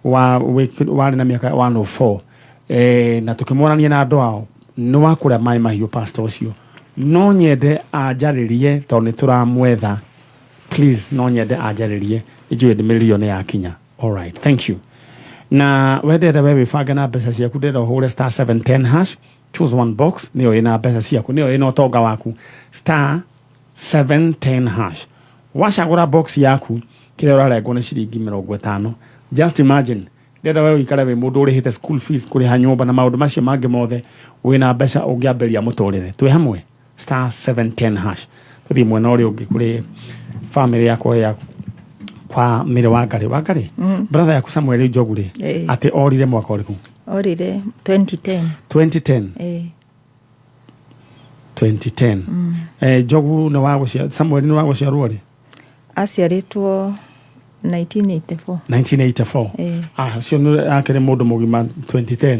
wa warĩ na mĩaka 104, na tũkĩmwonania na andũ ao nĩ wa kũrĩa Maĩ Mahiũ. Pastor ũcio no nyende anjarĩrie tondũ nĩ tũramwetha. Please, no nyende anjarĩrie, nĩnjũĩ ndũmĩrĩri ĩyo nĩ yakinya. Alright, thank you. Na wendete we wĩbange na mbeca ciaku. Ndĩrenda ũhũre star 710 hash, choose one box, nĩyo ĩna mbeca ciaku, nĩyo ĩna ũtonga waku. Star 710 hash, wacagũra box yaku, kĩrĩa ũrarengwo nĩ ciringi 50. Just imagine, ndĩrenda we ũikare wĩ mũndũ ũrĩhĩte school fees, kũrĩha nyũmba na maũndũ macio mangĩ mothe, wĩna mbeca ũngĩambĩrĩria mũtũrĩre. Twĩ hamwe, star 710 hash. Tũthiĩ mwena ũrĩa ũngĩ kũrĩ family yakwa ya kwa Mĩrĩ Wangarĩ. Wangarĩ, brother yaku Samuel Njogu rĩ, atĩ orire mwaka ũrĩkũ? Orire 2010. 2010? Ĩĩ. 2010. Njogu nĩ wa gũcia Samuel nĩ wa gũciarwo rĩ? Aciarĩtwo 1984. 1984? Ĩĩ. Ah, ũcio nĩ akĩrĩ mũndũ mũgima 2010.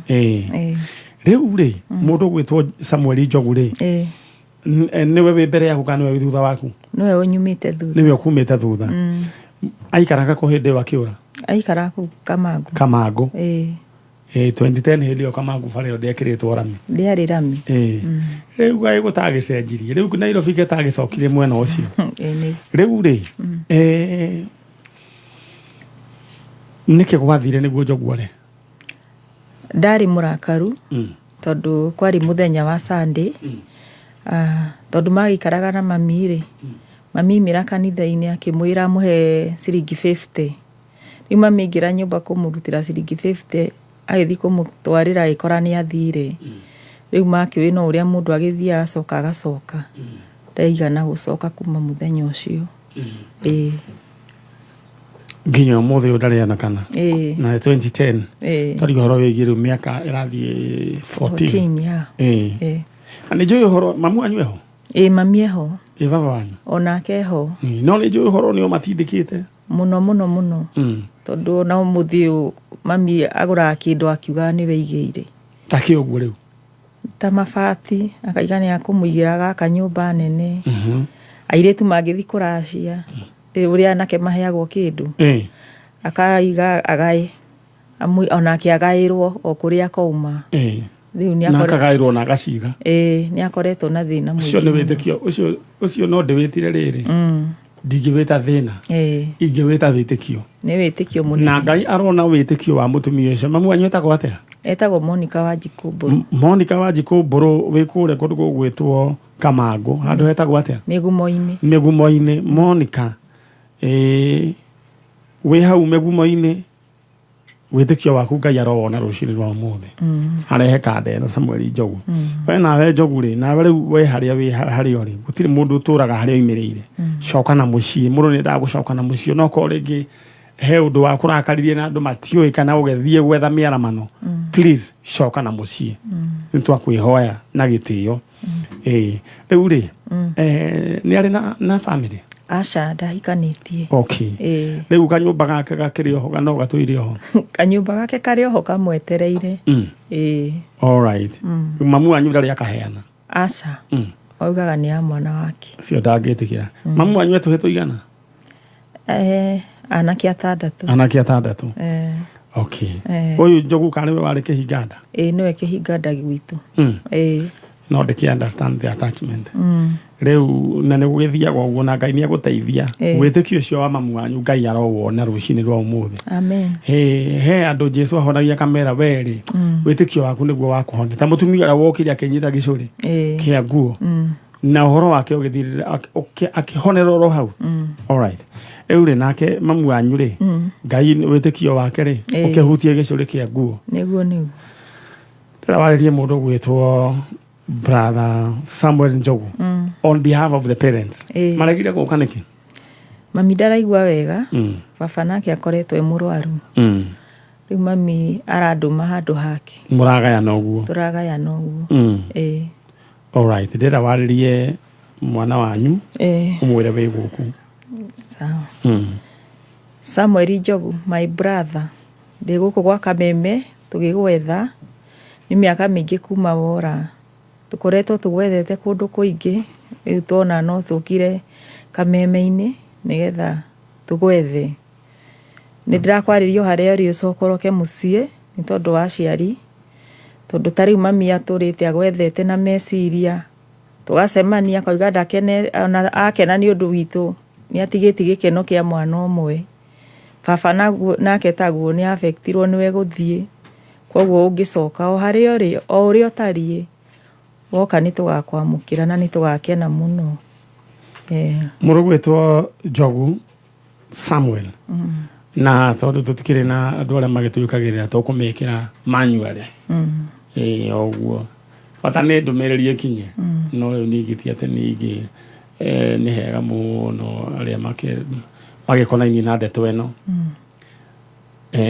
Ĩĩ. Rĩu rĩ, mũndũ ũgwĩtwo Samuel Njogu rĩ, nĩwe wĩ mbere yaku kana nĩwe wĩ thutha waku? Nĩwe ũnyumĩte thutha. Nĩwe ũkumĩte thutha. Aikaraga kũ hĩndĩ ĩyo akĩũra? Aikaraga kũu Kamangũ. Kamangũ? Ĩĩ. 2010 hĩndĩ ĩyo Kamangũ bara ĩyo ndĩekĩrĩtwo rami. Ndĩarĩ rami. Ĩĩ. Rĩu gaĩ gũtagĩcenjirie, rĩu Nairobi gĩtagĩcokire mwena ũcio. Ĩĩ nĩ. Rĩu rĩ, nĩkĩ gwathire nĩguo Njogu ore? Ndarĩ mũrakaru tondũ kwarĩ mũthenya wa Sunday. Ah, tondũ magĩikaraga na mami rĩ, mami aimĩra kanitha-inĩ akĩmwĩra amũhe ciringi 50. Rĩu mami aingĩra nyũmba kũmũrutĩra ciringi 50, agĩthiĩ kũmũtwarĩra agĩkora nĩ athire. Rĩu makĩũĩ no ũrĩa mũndũ agĩthiaga agacoka agacoka. Ndaigana gũcoka kuma mũthenya ũcio. Ĩĩ. Nginya ũmũthĩ ũyũ ndarĩ onekana? Ĩĩ. Na 2010? Ĩĩ. Twaria ũhoro wĩgiĩ rĩu mĩaka ĩrathiĩ 14. 14, yeah. Ĩĩ. Ĩĩ. Na nĩ njũĩ ũhoro mamu wanyu eho? Ĩĩ, mami eho. Ĩ baba wanyu? Onake eho. Ĩĩ, no nĩ njũĩ ũhoro nĩ ũmatindĩkĩte. Mũno mũno mũno. Tondũ ona ũmũthĩ ũyũ mami agũraga kĩndũ akiugaga nĩwe aigĩire. Ta kĩ ũguo rĩu? Ta mabati, akaiga nĩ akũmũigĩra agaka nyũmba nene. Airĩtu mangĩthiĩ kũracia, ũrĩa anake maheagwo kĩndũ, akaiga agae. Onake agaĩrwo o kũrĩa akauma. Rĩu nĩ Na akagaĩrwo na agaciga. Ĩĩ, nĩ akoretwo na thĩna ũcio mũingĩ nĩ mũno. wĩtĩkio ũcio. Ũcio no ndĩwĩtire rĩrĩ, ndingĩwĩta thĩna, ingĩwĩta wĩtĩkio. Nĩ wĩtĩkio mũnene. Na Ngai arona wĩtĩkio wa mũtumia ũcio. Mamu wanyu etagwo atĩa? Etagwo Monica Wanjikũ Mbũrũ. Monica Wanjikũ Mbũrũ wĩ kũrĩa kũndũ gũgwĩtwo Kamangũ, handũ hetagwo atĩa? Mĩgumo-inĩ. Mĩgumo-inĩ. Monica, ĩĩ, wĩ hau mĩgumo-inĩ, wĩtĩkio waku Ngai arowona rũcinĩ rwa ũmũthĩ. Arehe kanda ĩno Samuel Njogu. We nawe Njogu rĩ, nawe rĩu we harĩa wĩ harĩa ũrĩ, gũtirĩ mũndũ ũtũraga harĩa oimĩrĩire. Coka na mũciĩ. Mũndũ nĩ endaga gũcoka na mũciĩ, onokorwo rĩngĩ he ũndũ wa kũrakaririe na andũ matiũĩ kana ũgĩthiĩ gwetha mĩaramano. Please, coka na mũciĩ. Nĩ twakwĩhoya na gĩtĩo. Ĩĩ, rĩu rĩ, nĩ arĩ na family? Aca, ndahikanĩtie. Okay. Ĩĩ. Rĩu kanyũmba gake gakĩrĩ oho, no gatũire oho? Kanyũmba gake karĩ oho kamwetereire. Ĩĩ. Alright. Mamu wanyu ndarĩ akaheana? Aca. Augaga nĩ ya mwana wake. Ũcio ndangĩtĩkĩra. Mamu wanyu etũhe tũigana? Anake atandatũ. Anake atandatũ. Okay. Eh. Ũyũ Njogu kana nĩwe warĩ kĩhinganda? Ĩĩ, nĩwe kĩhinganda gwitũ. Ĩĩ. No ndĩkĩ understand the attachment. Rĩu na nĩ gũgĩthiaga ũguo na Ngai nĩ agũteithia. Ĩĩ. Wĩtĩkio ũcio wa mamu wanyu Ngai arowona rũcinĩ rwa ũmũthĩ. Amen. He he andũ Jesu ahonagia kamera werĩ. Wĩtĩkio waku nĩguo wakũhonia. Ta mũtumia ũrĩa wokire akĩnyita gĩcũrĩ kĩa nguo. Na ũhoro wake ũgĩthirĩra akĩhonera oro hau. Alright. Rĩu rĩ nake mamu wanyu rĩ Ngai wĩtĩkio wake rĩ Ĩĩ. ũkĩhutie gĩcũrĩ kĩa nguo. Nĩguo nĩguo. Ndĩrenda warĩrie mũndũ ũgwĩtwo brother Samuel Njogu on behalf of the parents. Ĩĩ. Maregire gũka nĩkĩ? Mami ndaraigua wega. Baba nake akoretwo e mũrwaru. Rĩu mami arandũma handũ hake. Mũragayana ũguo. Tũragayana ũguo. Ĩĩ. Alright, ndĩrenda warĩrie mwana wanyu Ĩĩ. ũmwĩre wĩ gũkũ. Sawa. Samuel Njogu, my brother, ndĩ gũkũ gwa Kameme tũgĩgwetha nĩ mĩaka mĩingĩ kuma wora. Tũkoretwo tũgwethete kũndũ kũingĩ, rĩu tuona no tũkire Kameme-inĩ nĩgetha tũgwethe. Nĩ ndĩrakwarĩria o harĩa ũrĩ ũcokoroke mũciĩ nĩ tondũ wa aciari, tondũ ta rĩu mami atũrĩte agwethete na meciria, tũgacemania akauga ndakene, ona akena nĩ ũndũ witũ nĩ atigĩtie gĩkeno kĩa mwana ũmwe. Baba naguo nake taguo nĩ affectirwo nĩwe gũthiĩ, koguo ũngĩcoka o harĩa ũrĩ, o ũrĩa ũtariĩ, woka nĩ tũgakwamũkĩra na nĩ tũgakena mũno. Mũndũ ũgwĩtwo Njogu Samuel na tondũ tũtikĩrĩ na andũ arĩa magĩtwĩkagĩrĩra tũkũmĩkĩra manually. Ĩĩ o ũguo bata nĩ ndũmĩrĩri ĩkinye. No rĩu ningĩ ti atĩ ningĩ nĩ hega mũno arĩa magĩkonainie na ndeto ĩno.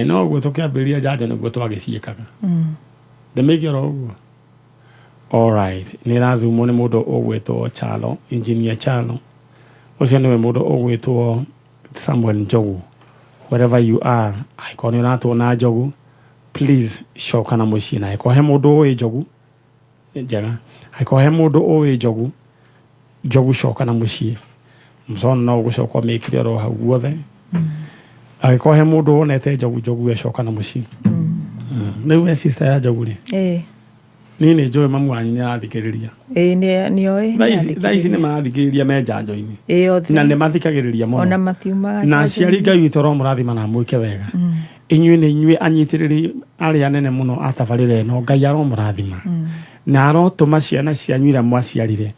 No ũguo tũkĩambĩrĩria njanjo nĩguo twagĩciĩkaga. Ndĩmĩige oro ũguo. Alright, nĩ ĩrazumwo nĩ mũndũ ũgwĩtwo Chalo, engineer Chalo. Ũcio nĩwe mũndũ ũgwĩtwo Samuel Njogu. Wherever you are, angĩkorwo nĩ ũratuona Njogu, please coka na mũciĩ na angĩkorwo he mũndũ ũĩ Njogu, njega. Angĩkorwo he mũndũ ũĩ Njogu, Njogu coka na mũciĩ. Mcono no ũgũcoka ũmĩkĩre oro hau guothe. Angĩkorwo he mũndũ wonete Njogu, Njogu we coka na mũciĩ. Rĩu we sister ya Njogu rĩ, Ĩĩ. niĩ nĩ njũĩ mamu wanyu nĩ arathikĩrĩria. Ĩĩ nĩoĩ. Thaa ici nĩ marathikĩrĩria me njanjo-inĩ. Ĩĩ othe. Na nĩ mathikagĩrĩria mũno. Ona matiumaga Na aciari njanjo-inĩ. Ngai witũ aromũrathima na amwĩke wega. Inyuĩ nĩ inyuĩ anyitĩrĩri arĩa anene mũno a tabarĩra ĩno Ngai aromũrathima. Na arotũma ciana cianyu iria mwaciarire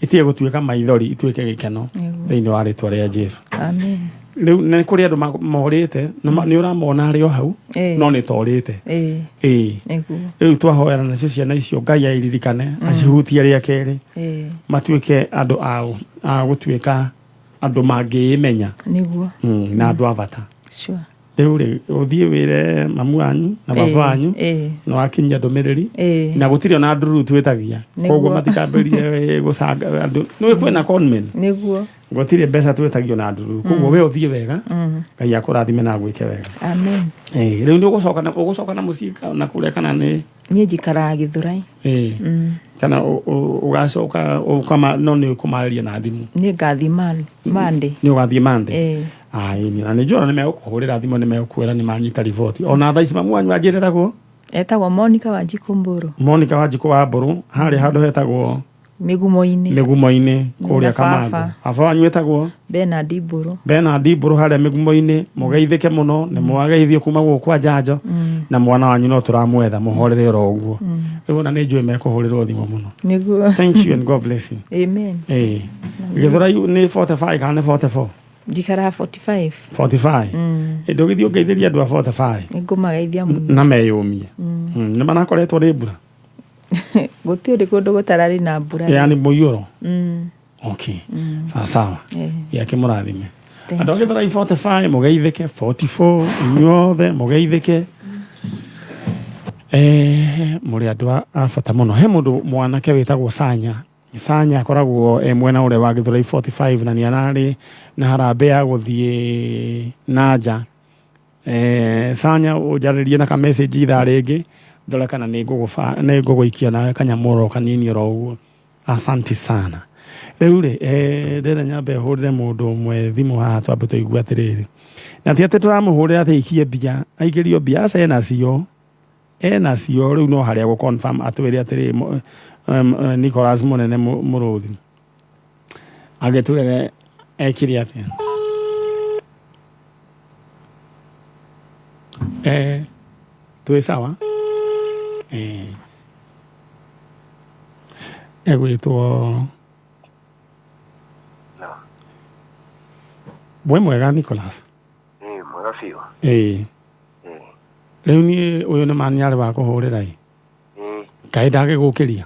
itige gũtuĩka maithori ituĩke gĩkeno thĩinĩ wa rĩtwa rĩa Jesu. Amen. Rĩu nĩ kũrĩ andũ morĩte nĩ ũramona arĩ o hau no nĩ torĩte. Ĩĩ. Ĩĩ. Nĩguo. Rĩu twahoera nacio ciana icio Ngai airirikane acihutie rĩa kerĩ Ĩĩ. matuĩke andũ a gũtuĩka andũ mangĩĩmenya. Nĩguo. Na andũ a bata. Sure. Rĩu rĩ ũthiĩ wĩre mamu wanyu na baba wanyu na wakinyia ndũmĩrĩri na gũtirĩ ona ndururu twĩtagia koguo matikambĩrĩrie gũcanga andũ nĩ kwĩna conmen. Nĩguo. Gũtirĩ mbeca twĩtagio na ndururu koguo we ũthiĩ wega Ngai akũrathime na agwĩke wega. Amen. Rĩu nĩ ũgũcoka na mũciĩ na kũrĩa kana nĩ Niĩ njikaraga Gĩthũrai. Kana ũgacoka no nĩ ũkũmarĩria na thimũ? Niĩ ngathiĩ Monday. Nĩ ũgathiĩ Monday? Ĩĩ. Na nĩ njũĩ ona nĩ megũkũhũrĩra thimũ nĩ megũkwĩra nĩ manyita riboti. Ona thaa ici mamu wanyu anjĩre etagwo? Etagwo Monica Wanjikũ Mbũrũ. Monica Wanjikũ wa Mbũrũ harĩa handũ hetagwo Mĩgumo-inĩ. Mĩgumo-inĩ kũrĩa Na Kamangũ. baba. Baba wanyu etagwo? Bernard Mbũrũ. Bernard Mbũrũ harĩa Mĩgumo-inĩ. Mũgeithĩke mũno nĩ mwageithio kuma gũkũ kwa njanjo na mwana wanyu no tũramwetha mũhorere oro ũguo. Rĩu ona nĩ njũĩ mekũhũrĩrwo thimũ mũno. Nĩguo. Thank you and God bless you. Amen. Ĩĩ. Gĩthũrai nĩ 45 kana nĩ 44? Njikaraga 45. 45. Ndũgĩthiĩ ũngeithĩrie andũ a 45. Nĩngũmageithia mũno. Na meyũmie. Nĩ marakoretwo nĩ mbura? Gũtirĩ kũndũ gũtararĩ na mbura. Yaani mũiyũro? Okay. Sawa sawa. Gĩake mũrathime. Andũ a Gĩthũrai 45 mũgeithĩke, 44 inyuothe mũgeithĩke. Mũrĩ andũ a bata mũno. He mũndũ mwanake wĩtagwo Sanya. Sanya akoragwo e mwena ũrĩa wa Gĩthũrai 45 na nĩ ararĩ na harambee ya gũthiĩ na nja. Sanya ũnjarĩrie na ka message ithaa rĩngĩ ndore kana nĩ ngũgũikia nawe kanyamũ oro kanini oro ũguo. Asante sana. Rĩu rĩ, ndĩrenda nyambe hũrĩre mũndũ ũmwe thimũ haha twambe tũigue atĩrĩrĩ. Na ti atĩ tũramũhũrĩra atĩ aikie mbia, aikĩrio mbia, aca enacio. Enacio rĩu no harĩa gũ confirm atwĩre atĩrĩrĩ Nicholas Mũnene Mũrũthi. Agĩtwĩre ekire atĩa. Twĩ sawa? Egwĩtwo wĩ mwega Nicholas? Ĩĩ mwega biũ. Ĩĩ. Rĩu niĩ ũyũ nĩ mani arĩ wa kũhũrĩra ĩ. Ĩĩ. Kaĩ ndagĩgũkĩria?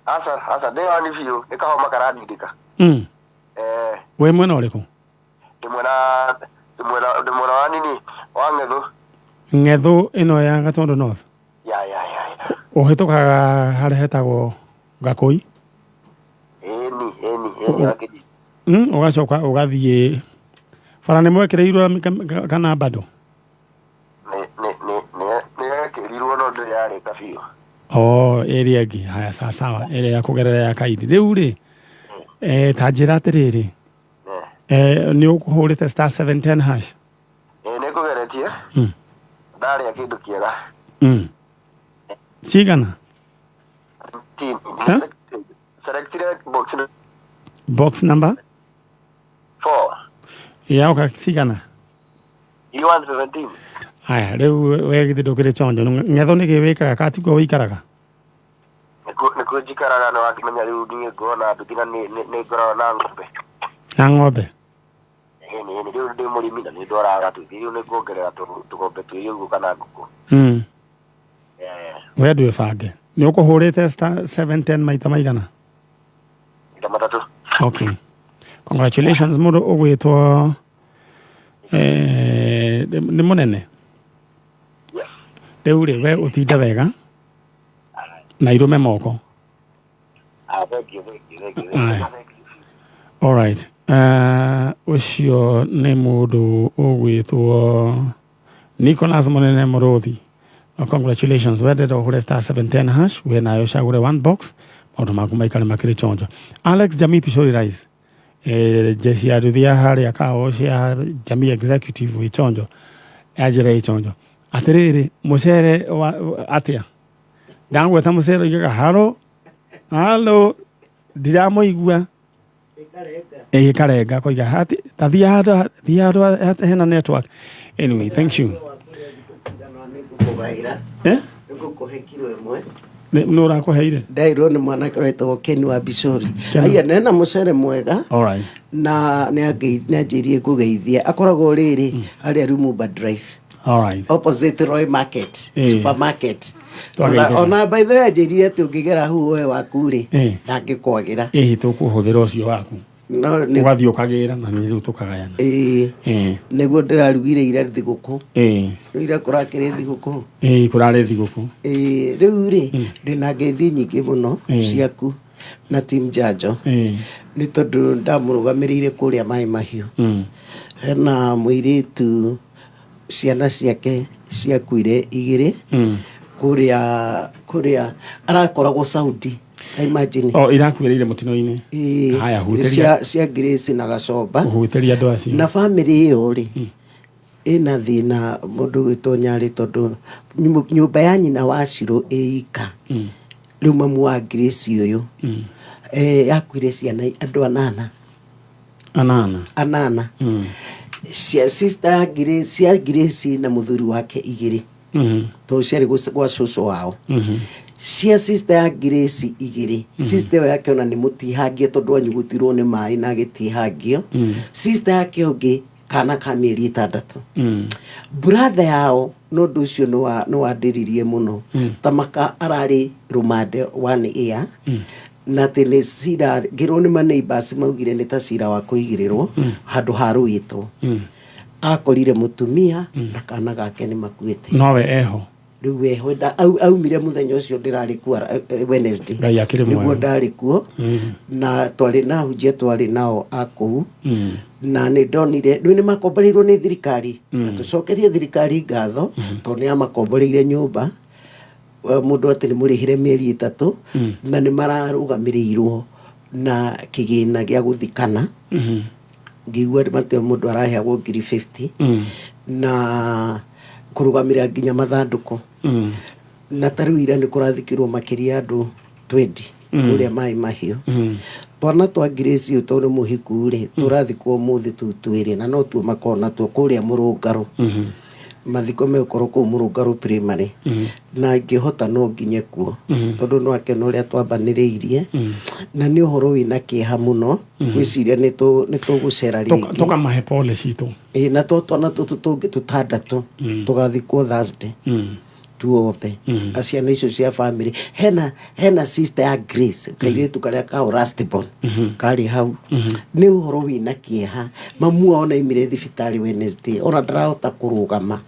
Aca aca ndĩ oni biũ nĩ kahoma karandindĩka. Wĩ mwena ũrĩkũ? Ndĩ mwena wa nini wa Ng'ethũ. Ng'ethũ ĩno ya Gatundu North? Ya ya ya ya. Ũhĩtũkaga harĩa hetagwo Gakũi? Ĩni ĩni ĩni Gakĩji. Ũgacoka ũgathiĩ bara nĩ mwekĩrĩirwo kana bado? Nĩ yekĩrirwo no ndĩrĩ yarĩka biũ. Oh, ĩrĩa ĩngĩ. Haya, sawa sawa, ĩrĩa ya kũgerera ya Kaindi. Rĩu rĩ, ta njĩra atĩrĩrĩ, nĩ ũkũhũrĩte star 710 hash? Ĩĩ nĩ ngũgeretie. Ndarĩa kĩndũ kĩega. Cigana? Selectire box Box number? 4. Yaoka cigana? 117. Aya, rĩu we githĩ ndũkĩrĩ chonjo. Ng'ethũ nĩkĩ wĩkaga ka tikuo wĩikaraga? Nĩkuo njikaraga na wakĩmenya rĩu niĩ ngona nduthi na nĩ ngoragwo na ng'ombe. Na ng'ombe? Ĩni ĩni rĩu ndĩ mũrĩmi na nĩ ndwaraga nduthi rĩu nĩ nguongerera tũgombe twĩrĩ ũguo kana ngũkũ. We ndwĩbange. Nĩ ũkũhũrĩte star 710 maita maigana? Maita matatũ. Okay. Congratulations mũndũ ũgwĩtwo nĩ mũnene. Rĩu rĩ, we ũtinde wega na irũme moko. Thank you, thank you, thank you. All right. Ũcio nĩ mũndũ ũgwĩtwo Nicholas Mũnene Mũrũthi. Congratulations. Wendete ũhũre star 710 hash we nayo ũcagũre one box maũndũ maku maikare makĩrĩ chonjo. Alex Jamii Pishori Rice. Jeshi ya nduthi ya harĩa kao cia Jamii Executive wĩ chonjo. Anjĩra ĩ chonjo. Atĩrĩrĩ, mũcere atĩa? Ndagweta mũcere oigaga haro halo ndiramũigua. Ĩĩ karenga koiga hati ta thiĩ handũ hena network. Anyway, thank you. Nĩngũkũhe kiro ĩmwe. Nĩ ũrakũheire? Ndairwo nĩ mwanake ũretagwo Ken wa Bicori. Aya nena mũcere mwega. All right. Na nĩ anjĩrie ngũgeithia. Akoragwo rĩrĩ harĩa Lumumba Drive. All right. Opposite Roy Market, supermarket. Ona by the way anjĩrire atĩ ũngĩgera hau woe waku rĩ, ndangĩkwagĩra. Ĩĩ tũkũhũthĩra ũcio waku. Ũgathiĩ ũkagĩra na nĩ rĩu tũkagayana. Ĩĩ. Nĩguo ndĩrarugire ira thigũkũ. Ira kũrakĩrĩ thigũkũ. Ĩĩ kũrarĩ thigũkũ. Ĩĩ rĩu rĩ, ndĩna ngeithi nyingĩ mũno ciaku na team Njanjo. Nĩ tondũ ndamũrũgamĩrĩire kũrĩa Maĩ Mahiũ. Hena mũirĩtu ciana ciake ciakuire igĩrĩ kũrĩa arakoragwo Saudi. Imagine. Oh, irakuĩrĩire mũtino-inĩ. Haya, hutĩria. Cia Grace na Gacomba. Hutĩria andũ acio. Na family ĩyo rĩ, ĩna thĩna mũndũ gwĩtwo Nyarĩ tondũ nyũmba ya nyina wa Shiro ĩika. Rĩu mamu wa Grace ũyũ. Yakuire ciana andũ anana. Anana. Cia sister ya Grace, cia Grace na mũthuri wake igĩrĩ. Tondũ ciarĩ gwa cũcũ wao. Cia sister ya Grace igĩrĩ. Sister ĩyo yake ona nĩ mũtihangie tondũ anyugutirwo nĩ maĩ na agĩtihangio. Sister yake ũngĩ kana ka mĩeri 6. Brother yao no ũndũ ũcio nĩ wandĩririe mũno. Tamaka ararĩ rũmande 1 year. Na atĩ nĩ cira ngĩrwo nĩ ma neighbors maugire nĩ ta cira wa kũigĩrĩrwo handũ ha rũĩtwo. Akorire mũtumia na kana gake nĩ makuĩte. Nowe eho. Rĩu eho aumire mũthenya ũcio ndĩrarĩ kuo Wednesday. Ngai akĩrĩ Nĩguo mwega. ndarĩ kuo. Na twarĩ na hunjia twarĩ nao a kũu. Na nĩ ndonire rĩu nĩ makomboreirwo nĩ thirikari. Na tũcokerie thirikari ngatho tondũ nĩ yamakomboreire nyũmba. Mũndũ atĩ nĩ mũrĩhĩre mĩeri 3 na nĩ mararũgamĩrĩirwo Na kĩgĩna gĩa gũthikana ngĩigua mateo mũndũ araheagwo ngiri 50 na kũrũgamĩrĩra nginya mathandũkũ. Na ta rĩu ira nĩ kũrathikirwo makĩria andũ 20 kũrĩa Maĩ Mahiũ. Twana twa Grace ũyũ tondũ nĩ mũhiku rĩ, tũrathikwo ũmũthĩ tũu twĩrĩ na no tuo makoragwo natuo kũrĩa Mũrũngarũ. Mathiko megũkorwo kũu Mũrũngarũ primary. Na ingĩhota no nginye kuo tondũ no akĩona ũrĩa twambanĩrĩirie. Na nĩ ũhoro wĩna kĩeha mũno ngwĩciria nĩ tũgũcera rĩngĩ. Tũkamahe pole citũ. Ĩĩ, na to twana tũtũ tũngĩ tũtandatũ tũgathikwo Thursday tuothe. Ciana icio cia family hena sister ya Grace, kairĩtu karĩa kao last born karĩ hau. Nĩ ũhoro wĩna kĩeha. Mamu wao ona aimire thibitarĩ Wednesday, ona ndarahota kũrũgama.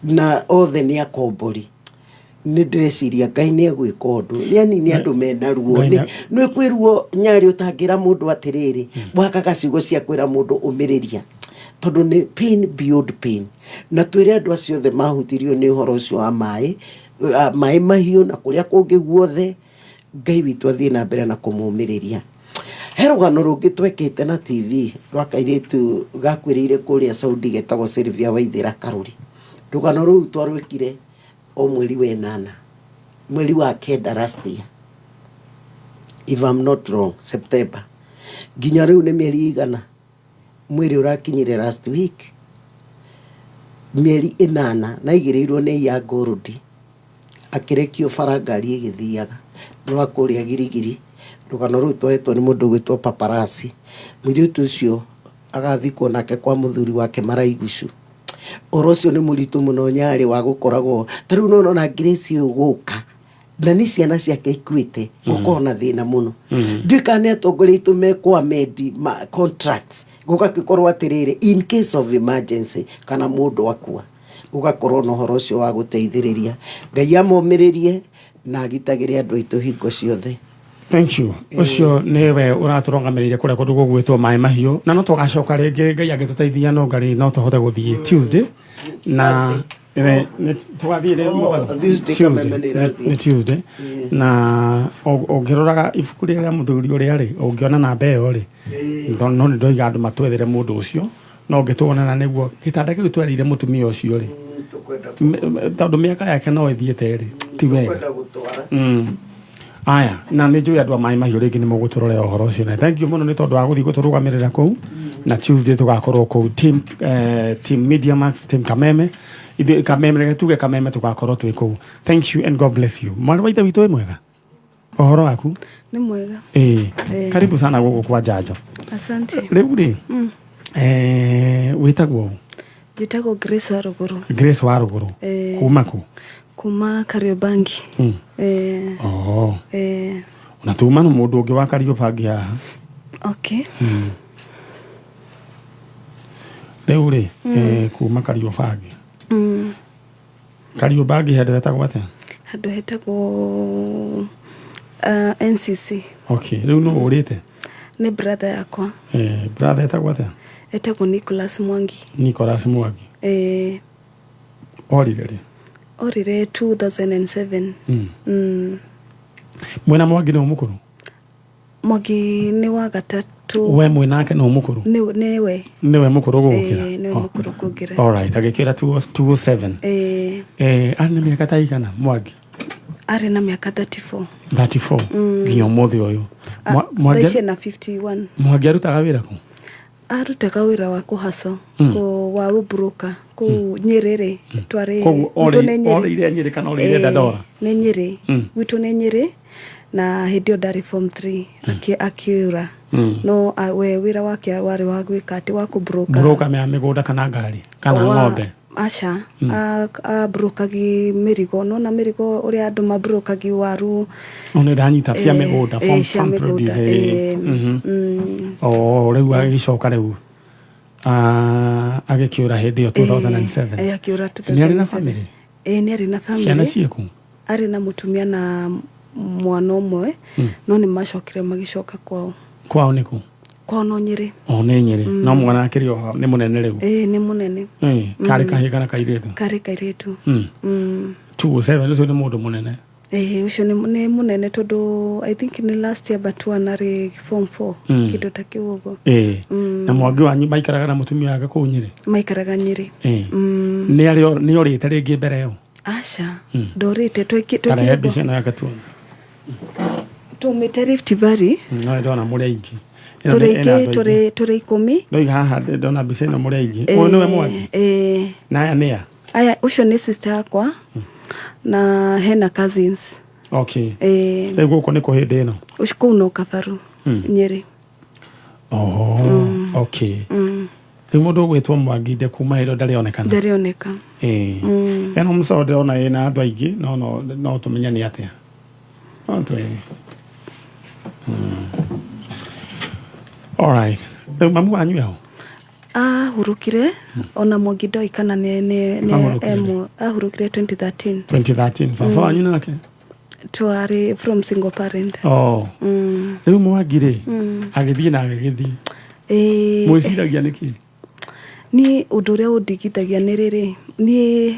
Na othe nĩ akombori. Nĩ ndĩreciria Ngai nĩ egwĩka ũndũ, yani nĩ andũ mena ruo. Ngai Nĩ kwĩ ruo nyarĩ ũtangĩra mũndũ atĩrĩrĩ, wakaga ciugo cia kwĩra mũndũ ũmĩrĩria, tondũ nĩ pain beyond pain. Na twĩre andũ acio othe mahutirio nĩ ũhoro ũcio wa maĩ Maĩ Mahiũ na kũrĩa kũngĩ guothe, Ngai witũ athiĩ na mbere na kũmũmĩrĩria. He rũgano rũngĩ twekĩte na TV rwa kairĩtu gakuĩrĩire kũrĩa Saudi getagwo Sylvia Waithĩra Karũri. Rũgano rũu twarwĩkire o mweri wa ĩnana, mweri wa kenda last year, if I'm not wrong, September. Nginya rĩu nĩ mĩeri igana. Mwĩrĩ ũrakinyire last week, mĩeri 8, na aigĩrĩirwo nĩ iya gold, akĩrekio bara ngari ĩgĩthiaga nĩ wa kũrĩa Girigiri. Rũgano rũu twahetwo nĩ mũndũ ũgwĩtwo Paparasi. Mũirĩtu ũcio agathikwo nake kwa mũthuri wake Maraigucu. Ũhoro ũcio nĩ mũritũ mũno nyarĩ wa gũkoragwo ta rĩu nona ona Grace ũyũ gũka na nĩ ciana ciake ikuĩte, gũkorwo na thĩna mũno. Ndiũĩ kana nĩ atongoria aitũ mekũ amend ma contracts, gũgagĩkorwo atĩrĩrĩ, in case of emergency kana mũndũ akua, gũgakorwo na ũhoro ũcio wa gũteithĩrĩria. Ngai amomĩrĩrie na agitagĩre andũ aitũ hingo ciothe. Thank you. Ũcio nĩwe ũratũrũgamĩrĩire kũrĩa kũndũ gũgwĩtwo Maĩ Mahiũ, na no tũgacoka rĩngĩ Ngai angĩtũteithia, no ngarĩ no tũhote gũthiĩ Tuesday na tũgathiĩ rĩ? Oh, Mũthenya? Tuesday Kameme nĩ ĩrathiĩ. Nĩ Tuesday. Na ũngĩroraga ibuku rĩrĩa rĩa mũthuri ũrĩa rĩ, ũngĩona namba ĩyo rĩ, no nĩ ndoiga andũ matwethere mũndũ ũcio, no ũngĩtuonana nĩguo gĩtanda kĩu twereire mũtumia ũcio rĩ, tondũ mĩaka yake no ĩthiĩte rĩ, ti wega. Tũkwenda gũtwara. Aya, na nĩ njũĩ andũ a Maĩ Mahiũ rĩngĩ nĩ mũgũtũrorera ũhoro ũcio, na thank you mũno nĩ tondũ wa gũthiĩ gũtũrũgamĩrĩra kũu. Na Tuesday tũgakorwo kũu team Media Max, team Kameme, ithuĩ Kameme, reke tuge Kameme, tũgakorwo twĩ kũu. Thank you and God bless you. Mwarĩ wa ithe witũ, wĩ mwega? Ũhoro waku? Nĩ mwega. Ĩĩ. Eh. Karibu sana gũkũ kwa Njanjo. Asante. Rĩu rĩ, wĩtagwo ũ? Njĩtagwo Grace wa Rũgũrũ. Grace wa Rũgũrũ. Eh. Kuma kũ? Kuma Kariobangi. Eh, Oh. eh, Na tuma na mũndũ ũngĩ wa Kariobangi haha. Okay. Rĩu rĩ, kuma Kariobangi. Kariobangi handũ hetagwo atĩa? Handũ hetagwo NCC. Okay, rĩu nũ ũrĩte? Nĩ brother yakwa. Brother etagwo atĩa? Etagwo Nicholas Mwangi. Nicholas Mwangi. Eh, Orire rĩ? Orire 2007. Mwena Mwangi nĩ mũkũrũ? Mwangi nĩ wa gatatũ. We mwĩnake nĩ mũkũrũ? Nĩwe. Nĩwe mũkũrũ gũgũkĩra? Eh, nĩwe mũkũrũ kũngĩra. Alright, agĩkĩra 207. Eh, Arĩ na mĩaka ta igana Mwangi? Arĩ na mĩaka 34. 34 nginya ũmũthĩ ũyũ. Ah, thaa ici ena 51. Mwangi arutaga wĩra kũ? Arutaga wĩra wa kũhaco kũ wa ũbroka kũu Nyĩrĩ rĩ, twarĩ Koguo gwitũ nĩ Nyĩrĩ. orĩire Nyĩrĩ kana orĩire Eh, Dandora? Nĩ Nyĩrĩ. Gwitũ nĩ Nyĩrĩ, na hĩndĩ ĩyo ndarĩ form 3 akĩũra. No we wĩra wake warĩ wa gwĩka atĩ wa kũbroka. Broker ya mĩgũnda kana ngari kana ng'ombe? Aca, abrokagi mĩrigo, nona mĩrigo ũrĩa andũ mabrokagi waru. O nĩ ndanyita, cia mĩgũnda, cia farm mĩgũnda, produce. Oh, rĩu agĩcoka rĩu agĩkĩũra hĩndĩ ĩyo 2007. Akĩũra. Nĩ arĩ na 2007. family? Ĩĩ, nĩ arĩ na Ciana family. ciĩku? Arĩ na mũtumia na mwana ũmwe, no nĩ macokire magĩcoka kwao. Kwao nĩ kũ? Kwao no Nyĩrĩ. O nĩ Nyĩrĩ. No mwana akĩrĩ o nĩ mũnene rĩu? Ĩĩ, nĩ mũnene. Ĩĩ, karĩ kahĩĩ kana kairĩtu? Karĩ kairĩtu. 207 ũcio nĩ mũndũ mũnene. Ĩĩ, ũcio nĩ mũnene tondũ I think nĩ last year but one arĩ form 4. Kĩndũ ta kĩu ũguo. Ĩĩ. Na Mwangi wanyu maikaraga na mũtumia wake kũu Nyĩrĩ? Maikaraga Nyĩrĩ. Ĩĩ. Nĩ arĩ nĩ orĩte rĩngĩ mbere ĩyo? Aca, ndorĩte. Karehe mbica ĩno yake tuone. Tumĩte Rift Valley. No ndona mũrĩ aingĩ. Ĩno Tũrĩ ĩna aingĩ. andũ aingĩ. Tũrĩ 10. Ndoiga haha ndona mbica ĩno mũrĩ aingĩ. Ũyũ nĩwe Mwangi? Ĩĩ. Na aya nĩ a? Aya, ũcio nĩ sister yakwa na hena cousins. Okay. Ĩĩ. Rĩu gũkũ nĩ kũ hĩndĩ ĩno? Ũcio kũu no Kabaru, Nyĩrĩ. Oh, okay. Rĩu mũndũ ũgwĩtwo Mwangi nde kuma hĩndĩ ĩyo ndarĩ onekana? Ndarĩ oneka. Ĩĩ. Ĩno mũcoro ndĩrona ĩna andũ aingĩ, no tũmenye nĩ atĩa. No twĩ. Alright. Rĩu mamu wanyu eho? Ahurũkire ona Mwangi ndoĩ kana nĩ Ahurũkire rĩ? Ahurũkire 2013. 2013. Baba wanyu nake? Twarĩ from single parent. Oh. Rĩu Mwangi rĩ, agĩthiĩ na agĩgĩthiĩ. Ĩĩ. Mwĩciragia nĩkĩ? Niĩ ũndũ ũrĩa ũndigithagia nĩ rĩrĩ, niĩ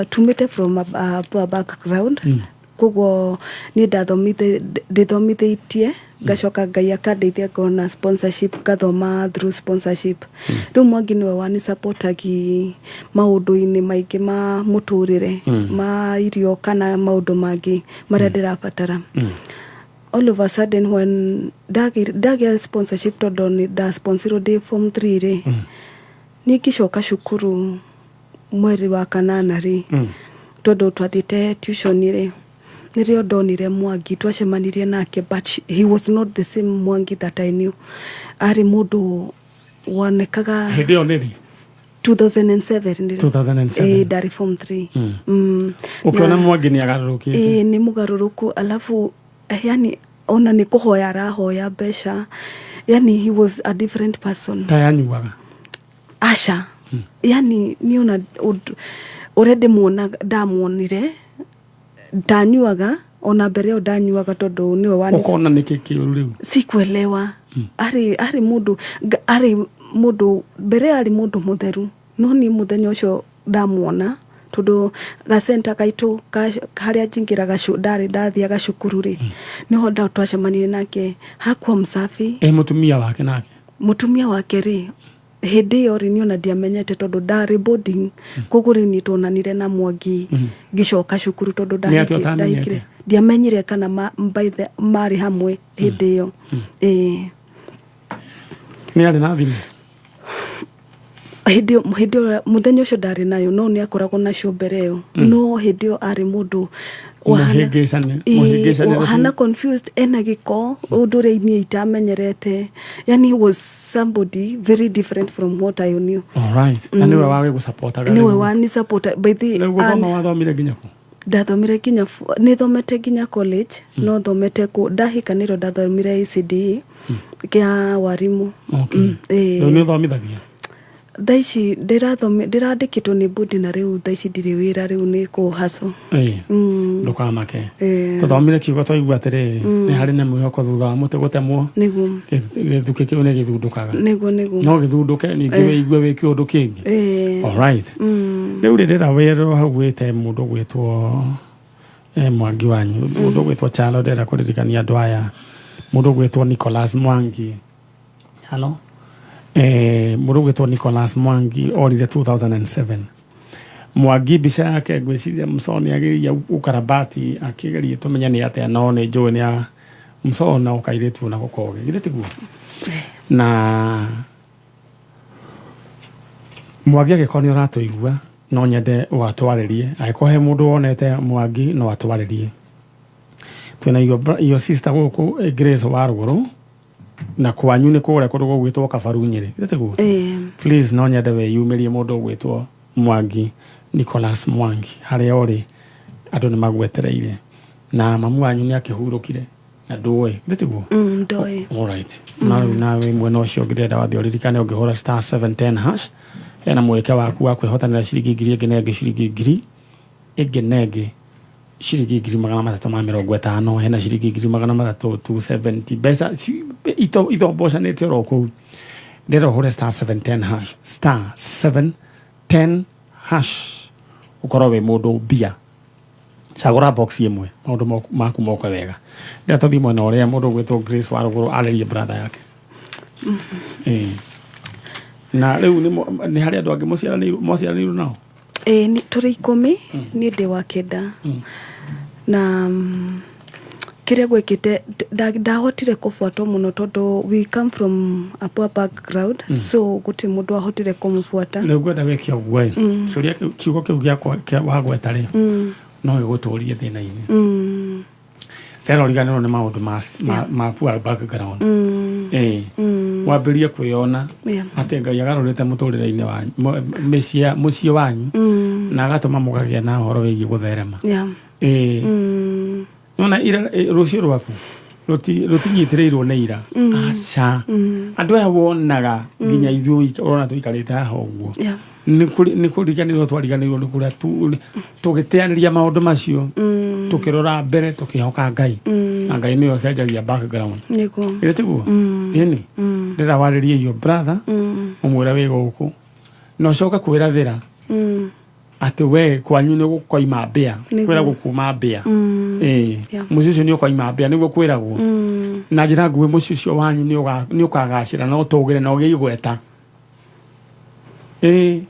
tumĩte from a poor background. Koguo niĩ ndĩthomithĩtie, ngacoka Ngai akandeithia ngona sponsorship, ngathoma through sponsorship. Rĩu Mwangi nĩwe wanisupportagi maũndũ-inĩ maingĩ ma mũtũrĩre, ma irio kana maũndũ mangĩ marĩa ndĩrabatara. All of a sudden when ndagĩa sponsorship, tondũ nĩ ndasponsorirwo ndĩ form 3 rĩ, niĩ ngĩcoka cukuru mweri wa kanana rĩ, tondũ twathiĩte tuition rĩ, nĩrĩo ndonire Mwangi, twacemanirie nake, but he was not the same Mwangi that I knew. Arĩ mũndũ wonekaga. Hĩndĩ ĩyo nĩ rĩ? 2007 nĩrĩo. 2007. Ĩĩ, ndarĩ form 3. Ũkĩona Mwangi nĩ agarũrũkĩte? Ĩĩ, nĩ mũgarũrũku, alafu yani ona nĩ kũhoya arahoya mbeca, yani he was a different person. Ta yanyuaga? Aca, yani niĩ ona ũrĩa ndĩmuonaga, ndamuonire ndanyuaga, ona mbere ĩyo ndanyuaga, tondũ nĩwe wani. Ũkona nĩkĩ kĩũru rĩu? Sikuelewa. Arĩ mũndũ mbere arĩ mũndũ mũtheru, no niĩ mũthenya ũcio ndamuona, tondũ gacenta gaitũ harĩa njingĩraga ndarĩ ndathiaga cukuru rĩ, nĩho twacemanirie nake, hakuwa msafi. Ĩ mũtumia wake nake? Mũtumia wake rĩ, hĩndĩ ĩyo rĩ, niĩ ona ndiamenyete tondũ ndarĩ boarding. Koguo rĩu niĩ tuonanire na Mwangi ngĩcoka cukuru tondũ Nĩ atĩa ũtamenyete? ndahikire, ndiamenyire kana by the marĩ hamwe hĩndĩ ĩyo. Ĩĩ. Nĩ arĩ na thimũ? Hĩndĩ ĩyo mũthenya ũcio ndarĩ nayo, no nĩ akoragwo nacio mbere ĩyo, no hĩndĩ ĩyo arĩ mũndũ Mũhĩngĩcane. Ĩĩ, Mũhĩngĩcane. wahana confused, ena gĩko, ũndũ ũrĩa niĩ itamenyerete. Yani he was somebody very different from what I knew. Alright. Na nĩwe wagĩgũsupportaga Nĩwe rĩu? wani support by the Rĩu gũthoma wathomire nginya kũ? Ndathomire nginya nĩ thomete nginya college, no thomete kũ ndahika nĩrĩo ndathomire ECDE kĩa warimũ. Okay. Ĩĩ. Rĩu nĩ ũthomithagia? Thaa ici ndĩrandĩkĩtwo nĩ bodi, na rĩu thaa ici ndirĩ wĩra, rĩu nĩ kũhaco. Ĩĩ. Ndũkamake. Ĩĩ. Tũthomire kiugo twaigua atĩrĩrĩ, nĩ harĩ na mwĩhoko thutha wa mũtĩ gũtemwo. Nĩguo. Gĩthukĩ kĩu nĩ gĩthundũkaga. Nĩguo. No gĩthundũke ningĩ wĩigue wĩ kĩũndũ kĩngĩ. Alright. Rĩu rĩrĩra werwo hau wĩte mũndũ gwĩtwo Mwangi wanyu, mũndũ gwĩtwo Chalo, ndĩrenda kũririkania andũ aya mũndũ gwĩtwo Nicholas Mwangi. Hello. Mũndũ gwĩtwo Nicholas Mwangi orire 2007. Mwangi mbica yake ngwĩciria mũcoro nĩ agĩrĩire ũkarabati akĩgerie tũmenye nĩ atĩa, no nĩ njũĩ nĩ a mũcoro na ũkairĩtu na gũkoge githĩ tiguo? Na Mwangi, angĩkorwo nĩ ũratũigua, no nyende ũgatwarĩrie. Angĩkorwo he mũndũ wonete Mwangi, no atwarĩrie. Twĩna your sister gũkũ, Grace wa Rũgũrũ, na kwanyu nĩ kũrĩa kũndũ gũgwĩtwo Kabaru Nyĩrĩ, githĩ tiguo? Ĩĩ. Please, no nyende wĩyumĩrie mũndũ ũgwĩtwo Mwangi, Nicholas Mwangi, harĩa ũrĩ andũ nĩ magwetereire. Na mamu wanyu nĩ akĩhurũkire na ndũĩ, githĩ tiguo? Ndoĩ. Alright. Na rĩu nawe mwena ũcio ũngĩ ndĩrenda wambe ũririkane ũngĩhũra *710# hena mweke waku wa kwĩhotanĩra ciringi ngiri ĩngĩ na ĩngĩ, ciringi ngiri ĩngĩ na ĩngĩ, ciringi 350,000, hena ciringi 300,000, 270, mbeca ithombocanĩte oro kũu. Ndĩrenda ũhũre *710#, *710# ũkorwo wĩ mũndũ mbia. Cagũra box ĩmwe, maũndũ maku moke wega. Rĩrĩa tũthiĩ mwena ũrĩa mũndũ ũgwĩtwo Grace wa rũgũrũ arĩrie brother yake. Ĩĩ. Na rĩu nĩ harĩ andũ angĩ mwaciaranĩirwo nao? Ĩĩ, tũrĩ 10, niĩ ndĩ wa 9. Na kĩrĩa gwĩkĩte, ndahotire kũbuatwo mũno tondũ we come from a poor background, so gũtirĩ mũndũ wahotire kũmũbuata. Rĩu ngwenda wĩke ũguo ĩ. Ciũria kiugo kĩu gĩakwa kĩa wagweta rĩ, no gĩgũtũrie thĩna-inĩ. Rero ũriganĩrwo nĩ maũndũ ma poor background. Ĩĩ. Wambĩrĩrie kwĩyona atĩ Ngai agarũrĩte mũtũrĩre-inĩ wanyu, mũciĩ wanyu, na agatũma mũkagĩa na ũhoro wĩgiĩ gũtherema. Ĩĩ. Nona ira rũciũ rwaku rũtinyitĩrĩirwo nĩ ira. Aca. Andũ aya wonaga nginya ithuĩ ũrona tũikarĩte haha ũguo. Nĩ kũriganĩrwo twariganĩirwo nĩ kũrĩa tũgĩteanĩria maũndũ macio, tũkĩrora mbere tũkĩhoka Ngai. Na Ngai nĩwe ũcenjagia background. Nĩguo. Ĩrĩ tiguo? Ĩni. Ndĩra warĩrie your brother, ũmwĩre wĩ gũkũ. Na ũcoke kwĩrathĩra atĩ we kwanyu nĩ gũkoima mbĩa. Kwĩragwo kuma mbĩa. Ĩĩ. Mũciĩ ũcio nĩ ũkoima mbĩa nĩguo kwĩragwo. Na njĩra nguhĩ mũciĩ ũcio wanyu nĩ ũkagacĩra na ũtũgĩre na ũgĩe igweta. Ĩĩ.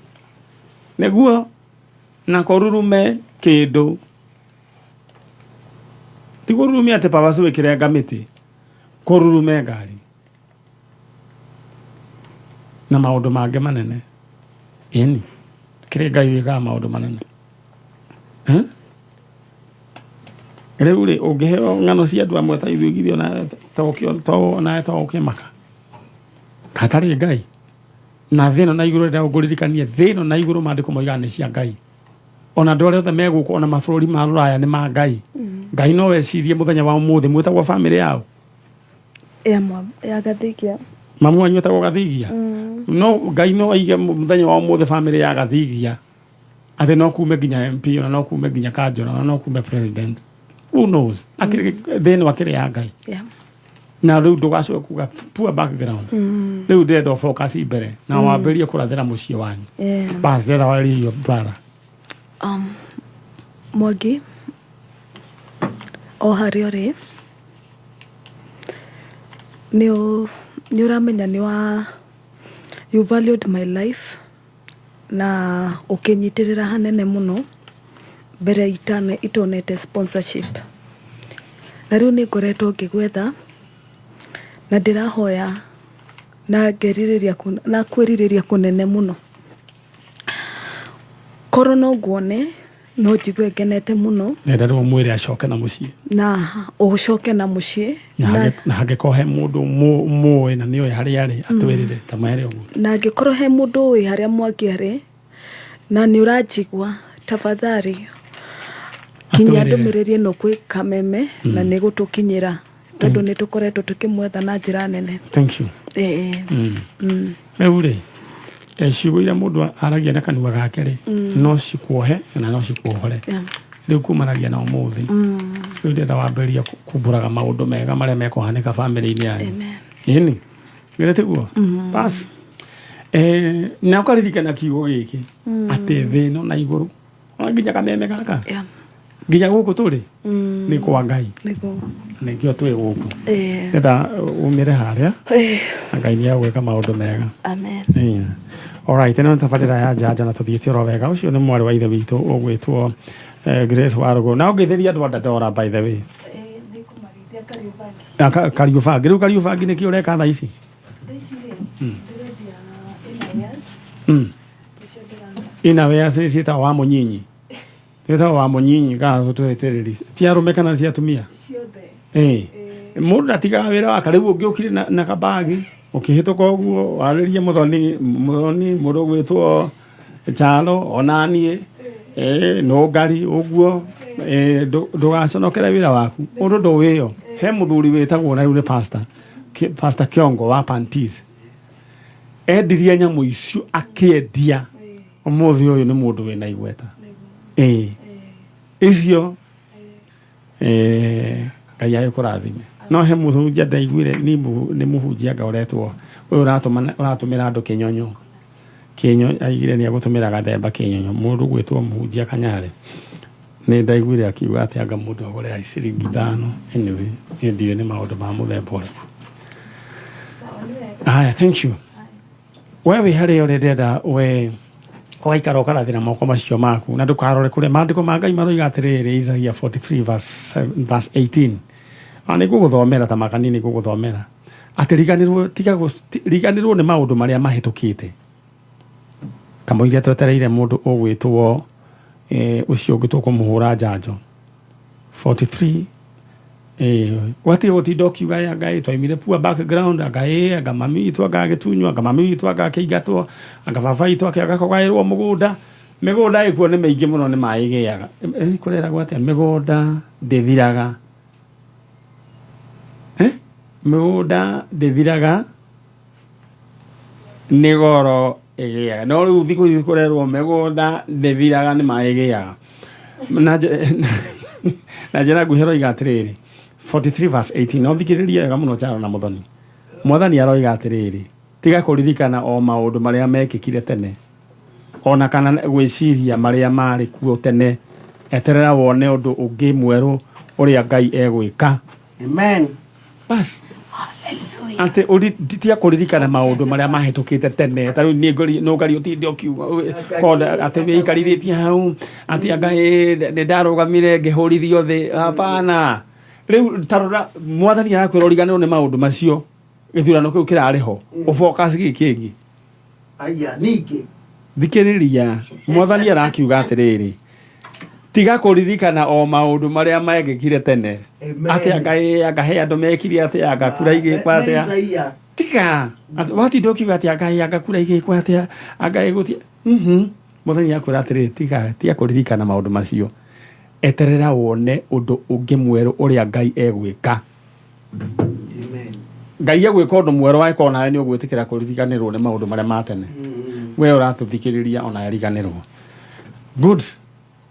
Nĩguo na kũrurume kĩndũ. Ti kũrurumia atĩ papacu ĩkĩrenga mĩtĩ. Kũrurume ngari. Na maũndũ mangĩ manene. Ĩni. Kĩrĩ Ngai wĩkaga maũndũ manene. Rĩu rĩ, ũngĩheo ng'ano cia andũ amwe ta ithuĩ githĩ onawe to ũkĩmaka. Hatarĩ Ngai. Na thĩ ĩno na igũrũ rĩrĩa ngũririkanie, thĩ ĩno na igũrũ maandĩko moigaga nĩ cia Ngai. Ona andũ arĩa othe me gũkũ, ona mabũrũri ma rũraya nĩ ma Ngai. Ngai no ecirie mũthenya wa ũmũthĩ mwĩtagwo bamĩrĩ yao. Ya Gathigia. Mamu wanyu etagwo Gathigia? No Ngai no aige mũthenya wa ũmũthĩ bamĩrĩ ya Gathigia atĩ no kume nginya MP, ona no kume nginya kanjũra, ona no kume president. Who knows? Thĩ ĩno akĩrĩ ya Ngai. Na rĩu ndũgacoke kuga poor background. Rĩu ndĩrenda ũ focus mbere na wambĩrĩrie kũrathĩra mũciĩ wanyu. Bas, ndĩrenda warĩrie your brother. Mwangi, o harĩa ũrĩ, nĩ ũramenya nĩ wa, you valued my life na ũkĩnyitĩrĩra hanene mũno mbere itonete sponsorship. Na rĩu nĩ ngoretwo ngĩgwetha na ndĩrahoya na ngerirĩria na kwĩrirĩria kũnene mũno. Korwo no nguone no njigue ngenete mũno. Nenda rĩu ũmwĩre acoke na mũciĩ. Na ũcoke na mũciĩ. Na hangĩkorwo he mũndũ mũĩ na nĩoĩ harĩa arĩ, atwĩrĩre ta mere ũguo. Na angĩkorwo he mũndũ ũĩ harĩa Mwangi arĩ na nĩ ũranjigua, tafadhali kinyia ndũmĩrĩri ĩno kwĩ Kameme na nĩ gũtũkinyĩra tondũ nĩ tũkoretwo tũkĩmwetha na njĩra nene. Thank you. Rĩu rĩ, ciugo iria mũndũ aragia na kanua gake rĩ, no cikuohe na no cikuohore. Rĩu kumanagia na ũmũthĩ. Rĩu ndĩrenda wambĩrĩrie kumbũraga maũndũ mega marĩa mekũhanĩka bamĩrĩ-inĩ yanyu. Ĩni. Githĩ tiguo? Bas. Na ũkaririkana kiugo gĩkĩ atĩ thĩ ĩno na igũrũ ona nginya kameme gaka nginya gũkũ tũrĩ nĩ kwa Ngai. Nĩguo. Na nĩkĩo twĩ gũkũ. Ndĩrenda umĩre harĩa. Na Ngai nĩ egwĩka maũndũ mega. Amen. Alright, ĩno nĩ tabarĩra ya njanjo na tũthiĩte oro wega. Ũcio nĩ mwarĩ wa ithe witũ ũgwĩtwo Grace Warũgũ. Na ũngĩthĩria andũ a Dandora by the way. Kariũbangi. Rĩu Kariũbangi nĩkĩ ũreka thaa ici? Ina wears nĩ ciĩtagwo wa mũnyinyi. Ciĩtagwo wa mũnyinyi kana tũtũhĩtĩrĩri. Ti arũme kana ci atumia? Ciothe. Mũndũ ndatigaga wĩra wake. Rĩu ũngĩũkire na kabagi ũkĩhĩtũka ũguo warĩrie mũthoni, mũndũ ũgwĩtwo Chalo onaniĩ nũngari ũguo, ndũgaconokere wĩra waku. Ũndũ ndũwĩo. He mũthuri wĩtagwo na rĩu nĩ pastor, Pastor Kiongo wa Pantis. Endirie nyamũ icio akĩendia. Ũmũthĩ ũyũ nĩ mũndũ wĩna igweta. Icio Ngai agĩkũrathime. No he mũhunjia ndaiguire nĩ mũhunjia anga ũretwo ũyũ ũratũmĩra andũ kĩnyonyo. Kĩnyonyo aigire nĩ egũtũmĩra gathemba kĩnyonyo. Mũndũ ũgwĩtwo mũhunjia Kanyarĩ. Nĩ ndaiguire akiuga atĩ anga mũndũ agũre ciringi 5. Anyway, niĩ ndiũĩ nĩ maũndũ ma mũthemba ũrĩkũ. Haya, thank you. We wĩ harĩa ũrĩ, ndĩrenda we ũgaikara ũkarathĩra moko macio maku na ndũkarore kũrĩa. Maandĩko ma Ngai maroiga atĩrĩrĩ, Isaia 43 verse 7, verse 18. Na nĩ ngũgũthomera ta makanini, ngũgũthomera atĩ riganĩrwo, tiga riganĩrwo nĩ maũndũ marĩa mahĩtũkĩte. Kamũira twetereire mũndũ ũgwĩtwo ũcio ũngĩ tũkũmũhũra njanjo. 43, watiga gũtinda ũkiuga, "Ĩ, anga ĩ twaimire poor background, anga ĩ anga mami witũ anga agĩtunywo, anga mami witũ anga akĩingatwo, anga baba witũ akĩaga kũgaĩrwo mũgũnda." Mĩgũnda ĩkuo nĩ mĩingĩ mũno, nĩ maĩ ĩgĩaga. Kũreragwo atĩa? Mĩgũnda ndĩthiraga, mĩgũnda ndĩthiraga, nĩ goro ĩgĩaga. No rĩu thikũ ici kũrerwo mĩgũnda ndĩthiraga, nĩ maĩ ĩgĩaga. Na njĩra nguhĩ ĩroiga atĩrĩrĩ, 43 verse 18, no thikĩrĩrie wega mũno, Njaro na Mũthoni. Mwathani aroiga atĩrĩrĩ, tiga kũririkana o maũndũ marĩa mekĩkire tene, ona kana gwĩciria marĩa marĩ kuo tene. Eterera wone ũndũ ũngĩ mwerũ ũrĩa Ngai egwĩka. Amen. Bas, atĩ tiga kũririkana maũndũ marĩa mahĩtũkĩte tene. Ta rĩu niĩ nũngari ũtinde ũkiuga konda atĩ wĩikarithĩtie hau atĩ anga nĩ ndarũgamire ngĩhũrithio thĩ. Hapana. Rĩu ta rora, Mwathani arakwĩra ũriganĩrwo nĩ maũndũ macio. Gĩthurano kĩu kĩrarĩ ho, ũfocus gĩkĩ kĩngĩ. Aya ningĩ. Thikĩrĩria, Mwathani arakiuga atĩrĩrĩ, tiga kũririkana o maũndũ marĩa mekĩkire tene. Amen. Atĩ anga ĩ anga he andũ mekire atĩa, anga kura igĩkwo Nĩ atĩa. Isaia. Tiga. Watinda ũkiuga atĩ anga ĩ anga kura igĩkwo atĩa, anga ĩgũti. Mwathani akwĩra atĩrĩrĩ, tiga kũririkana maũndũ macio, eterera wone ũndũ ũngĩ mwerũ ũrĩa Ngai egwĩka. Amen. Ngai egwĩka ũndũ mwerũ angĩkorwo nawe nĩ ũgwĩtĩkĩra kũririganĩrwo nĩ maũndũ marĩa ma tene. We ũratũthikĩrĩria, ona riganĩrwo. Good.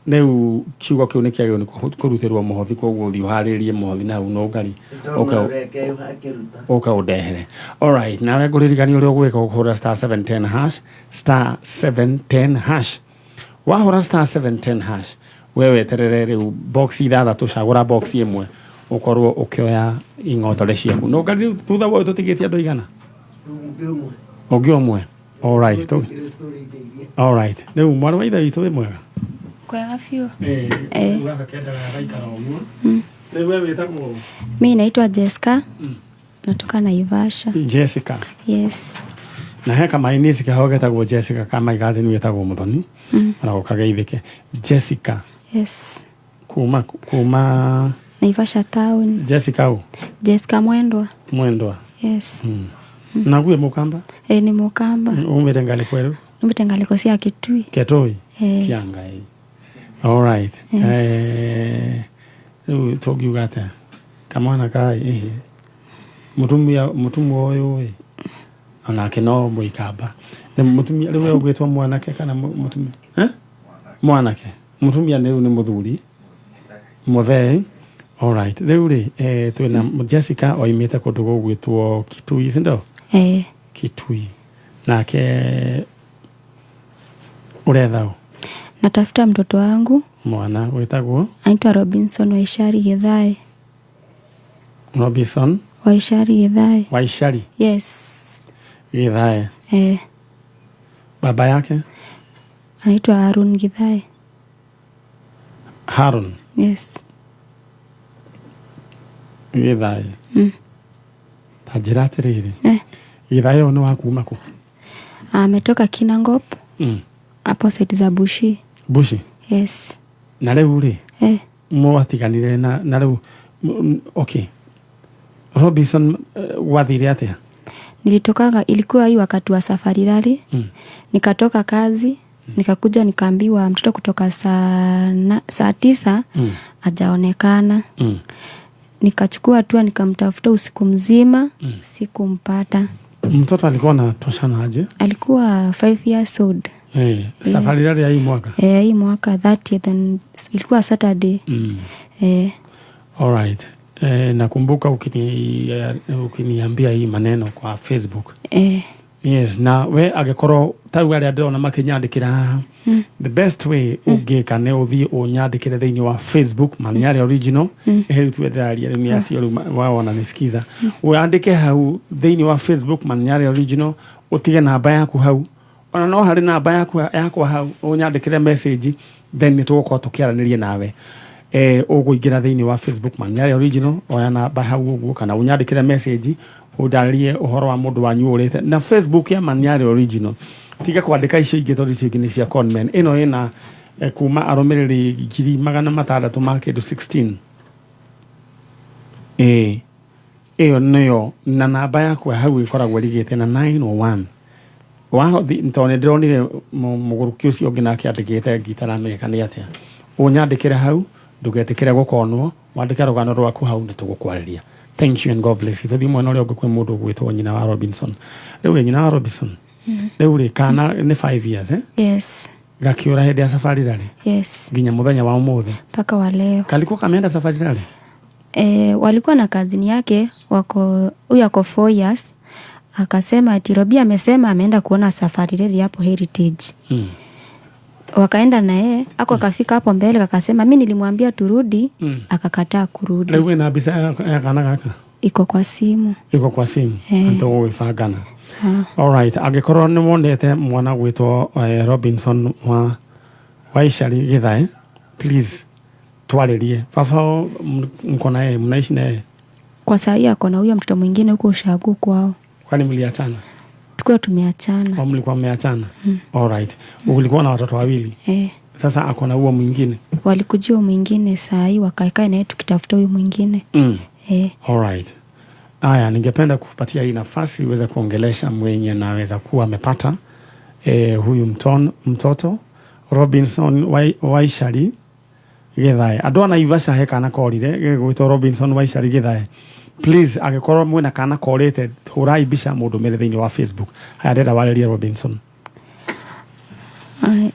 Rĩu kiugo kĩu nĩ kĩagĩrĩirwo nĩ kũrutĩrwo mũhothi, koguo ũthiĩ ũharĩrĩrie mũhothi na hau nũngari. Ndona ũrĩa Ngai akĩruta. Ũka ũndehere. Alright, nawe ngũririkania ũrĩa ũgwĩka. Ũkũhũra star 710 hash, star 710 hash. Wahũra star 710 hash, we weterere rĩu box ithathatũ, cagũra box ĩmwe ũkorwo ũkĩoya ing'otore ciaku. Nũngari, rĩu thutha wa ũyũ tũtigĩtie andũ aigana? Ũngĩ ũmwe. Ũngĩ ũmwe. Alright. Gwĩtĩkĩre story ndĩirie. Alright, rĩu mwarĩ wa ithe witũ, wĩ mwega? Kwega biũ. Rĩu gaka kendaga gaikara ũguo. Rĩu we wĩtagwo? Mi naitwa Jessica. Natoka Naivasha. Jessica? Yes. Na he kamainisi keho getagwo Jessica, ka my cousin wĩtagwo Mũthoni. Ona gũkageithĩke Jessica. Yes. Kuma Naivasha town. Jessica ũ? Jessica Mwendwa. Mwendwa. Yes. Naguo mũkamba? E, ni Mukamba. Umĩte ngalĩ kwerũ? Numite ngaliko cia Kitui. Ketoi? Eh. Kia Ngai. Alright. Yes. Rĩu tũngiuga atĩa kamwana kai ĩhĩ mũtumia, mũtumia ũyũ ĩ onake no mũikamba nĩ mũtumia. Rĩu we ũgwĩtwo mwanake kana mũtumia? Eh? Mwanake, mũtumia nĩ rĩu nĩ mũthuri mũthee. Alright, rĩu rĩ twĩna Jessica oimĩte kũndũ gũgwĩtwo Kitui, si ndio? Eh. Kitui. Nake ũretha ũ? Natafuta mtoto wangu. Mwana wĩtagwo? Anaitwa Robinson Waishari Githae. Robinson Waishari Githae. Waishari? Yes. Githae. Eh. Baba yake? Anaitwa Harun Githae. Harun? Yes. Githae. Ta njĩra atĩrĩrĩ. Eh. Githae ũyũ nĩ wa kuma kũ? Ametoka Kinangop. Hapo side za Bushi. Bushi? Yes. Na rĩu rĩ, Eh. mwatiganire na rĩu okay, Robinson, gwathire atĩa? Nilitokaga, ilikuwa hii wakati wa Safari Rally. Nikatoka kazi, nikakuja nikaambiwa mtoto kutoka saa 9 hajaonekana. Nikachukua hatua, nikamtafuta usiku mzima, sikumpata. Mtoto alikuwa anatoshana aje? Alikuwa 5 years old. Safari Rally ya hii mwaka? Eh, hii mwaka 30th, and ilikuwa Saturday. Eh. Alright. Nakumbuka ukiniambia hii maneno kwa Facebook. Eh. Yes, na we angĩkorwo tarĩu arĩa ndĩrona makĩnyandĩkĩra haha, the best way ũngĩka nĩ ũthiĩ ũnyandĩkĩre thĩinĩ wa Facebook Maniari Original. Rĩu tuwe ndĩraria rĩu nĩ acio rĩu wawona nĩ skiza. Wandĩke hau thĩinĩ wa Facebook Maniari Original, ũtige namba yaku hau, ona no harĩ namba yaku yakwa hau, ũnyandĩkĩre message, then nĩ tũgũkorwo tũkĩaranĩria nawe. Ũgũingĩra thĩinĩ wa Facebook Maniari Original, oya namba hau ũguo kana ũnyandĩkĩre message ũndarĩrie ũhoro wa mũndũ wanyu ũrĩte na Facebook ya Maniari Original. Tiga kwandĩka icio ingĩ tondũ icio ingĩ nĩ cia conmen. Ĩno ĩna kuma arũmĩrĩri 600,000 ma kĩndũ 16. Ĩĩ, ĩyo nĩyo na namba yakwa hau ĩkoragwo ĩrigĩte na 901 wathi, tondũ nĩ ndĩronire mũgũrũki ũcio ũngĩ nake andĩkĩte ngitaramenya nĩ atĩa. Ũnyandĩkĩre hau, ndũgetĩkĩre gũkonwo, wandĩke rũgano rwaku hau nĩ tũgũkwarĩria. Thank you and God bless you. Tũthiĩ mwena ũrĩa ũngĩ kwĩ mũndũ ũgwĩtwo nyina wa Robinson. Rĩu ĩ, nyina wa Robinson, rĩu rĩ, kana nĩ 5 years, eh? Yes. Gakĩũra hĩndĩ ya Safari Rally? Yes. Nginya mũthenya wa ũmũthĩ? Mpaka wa leo. Kalikuwa kameenda Safari Rally? Walikuwa na kazini yake, wako huyu ako 4 years, akasema ati Robi amesema ameenda kuona Safari Rally hapo Heritage. Wakaenda na yeye ako, akafika hapo mbele akasema mi nilimwambia turudi. Akakataa kurudi. Rĩu wĩna mbica ya kana gaka? Iko kwa simu. Iko kwa simu? Eh. Tũgũgĩbangana. Sawa. Alright, angĩkorwo nĩ wonete mwana gwĩtwo Robinson wa Waicari Githae, please twarĩrie baba wao. Mko na yeye, mnaishi na yeye? Kwa saa hii ako na huyo mtoto mwingine huko ushago kwao. Kwani mliachana? Tukiwa tumeachana. Au mlikuwa mmeachana? Alright, ulikuwa na watoto wawili? Eh. Sasa ako na huo mwingine? Walikujia huyo mwingine saa hii wakaekae naye tukitafuta huyu mwingine. Eh. Alright. Aya, ningependa kupatia hii nafasi uweze kuongelesha mwenye naweza kuwa amepata huyu mtoto Robinson Waicari Githae. Andũ a Naivasha he kana korire gegwĩtwo Robinson Waicari Githae. Please, angĩkorwo mwĩna kana korĩte, hũrai mbica mũndũmĩre thĩinĩ wa Facebook. Haya, ndĩrenda warĩrie Robinson. Ai.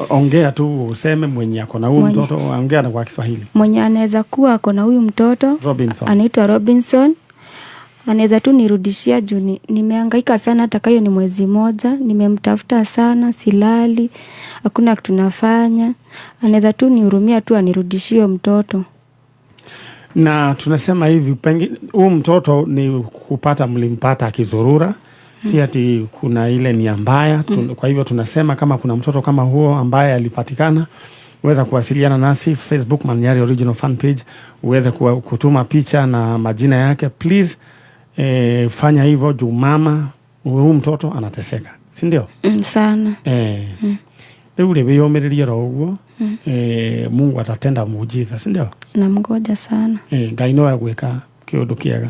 Ongea tu useme mwenye ako na huyu mtoto, ongea na kwa Kiswahili. Mwenye anaweza kuwa ako na huyu mtoto Robinson. Anaitwa Robinson, anaweza tu nirudishia juu nimehangaika sana, hata kayo ni mwezi moja nimemtafuta sana, silali, hakuna kitu nafanya. Anaweza tu nihurumia tu anirudishie mtoto. Na tunasema hivi, pengine huyu mtoto ni kupata, mlimpata akizurura, si ati kuna ile nia mbaya. Kwa hivyo tunasema kama kuna mtoto kama huo ambaye alipatikana, uweza kuwasiliana nasi Facebook Maniari Original Fan Page, uweze kutuma picha na majina yake. Please, fanya hivyo juu mama huyu mtoto anateseka, si ndio? Sana. Rĩu rĩ, wĩyũmĩrĩrie ro ũguo. Mungu atatenda muujiza, si ndio? Namgoja sana. Ngai no egwĩka kĩũndũ kĩega.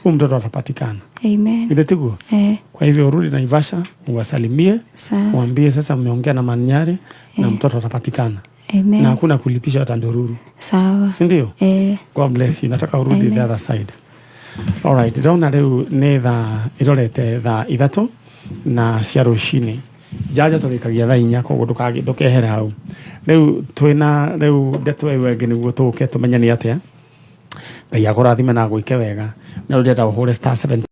Huyu mtoto atapatikana. Amen. Githĩ tiguo? Eh. Kwa hivyo urudi Naivasha, uwasalimie, Sawa. uambie sasa mmeongea na Maniari na mtoto atapatikana. Amen. Na hakuna kulipisha hata ndururu. Sawa. Si ndio? Eh. God bless you. Nataka urudi Amen. the other side. Alright, ndĩrona rĩu nĩ thaa ĩrorete thaa 3 na cia rũcinĩ. Njanja tũrĩkagia thaa 4, koguo ndũkehere hau. Rĩu twĩna rĩu ndeto ĩyo ĩngĩ nĩguo tũke tũmenye nĩ atĩa. Ngai akũrathime na agwĩke wega. Na rĩu ndĩrenda ũhũre star 7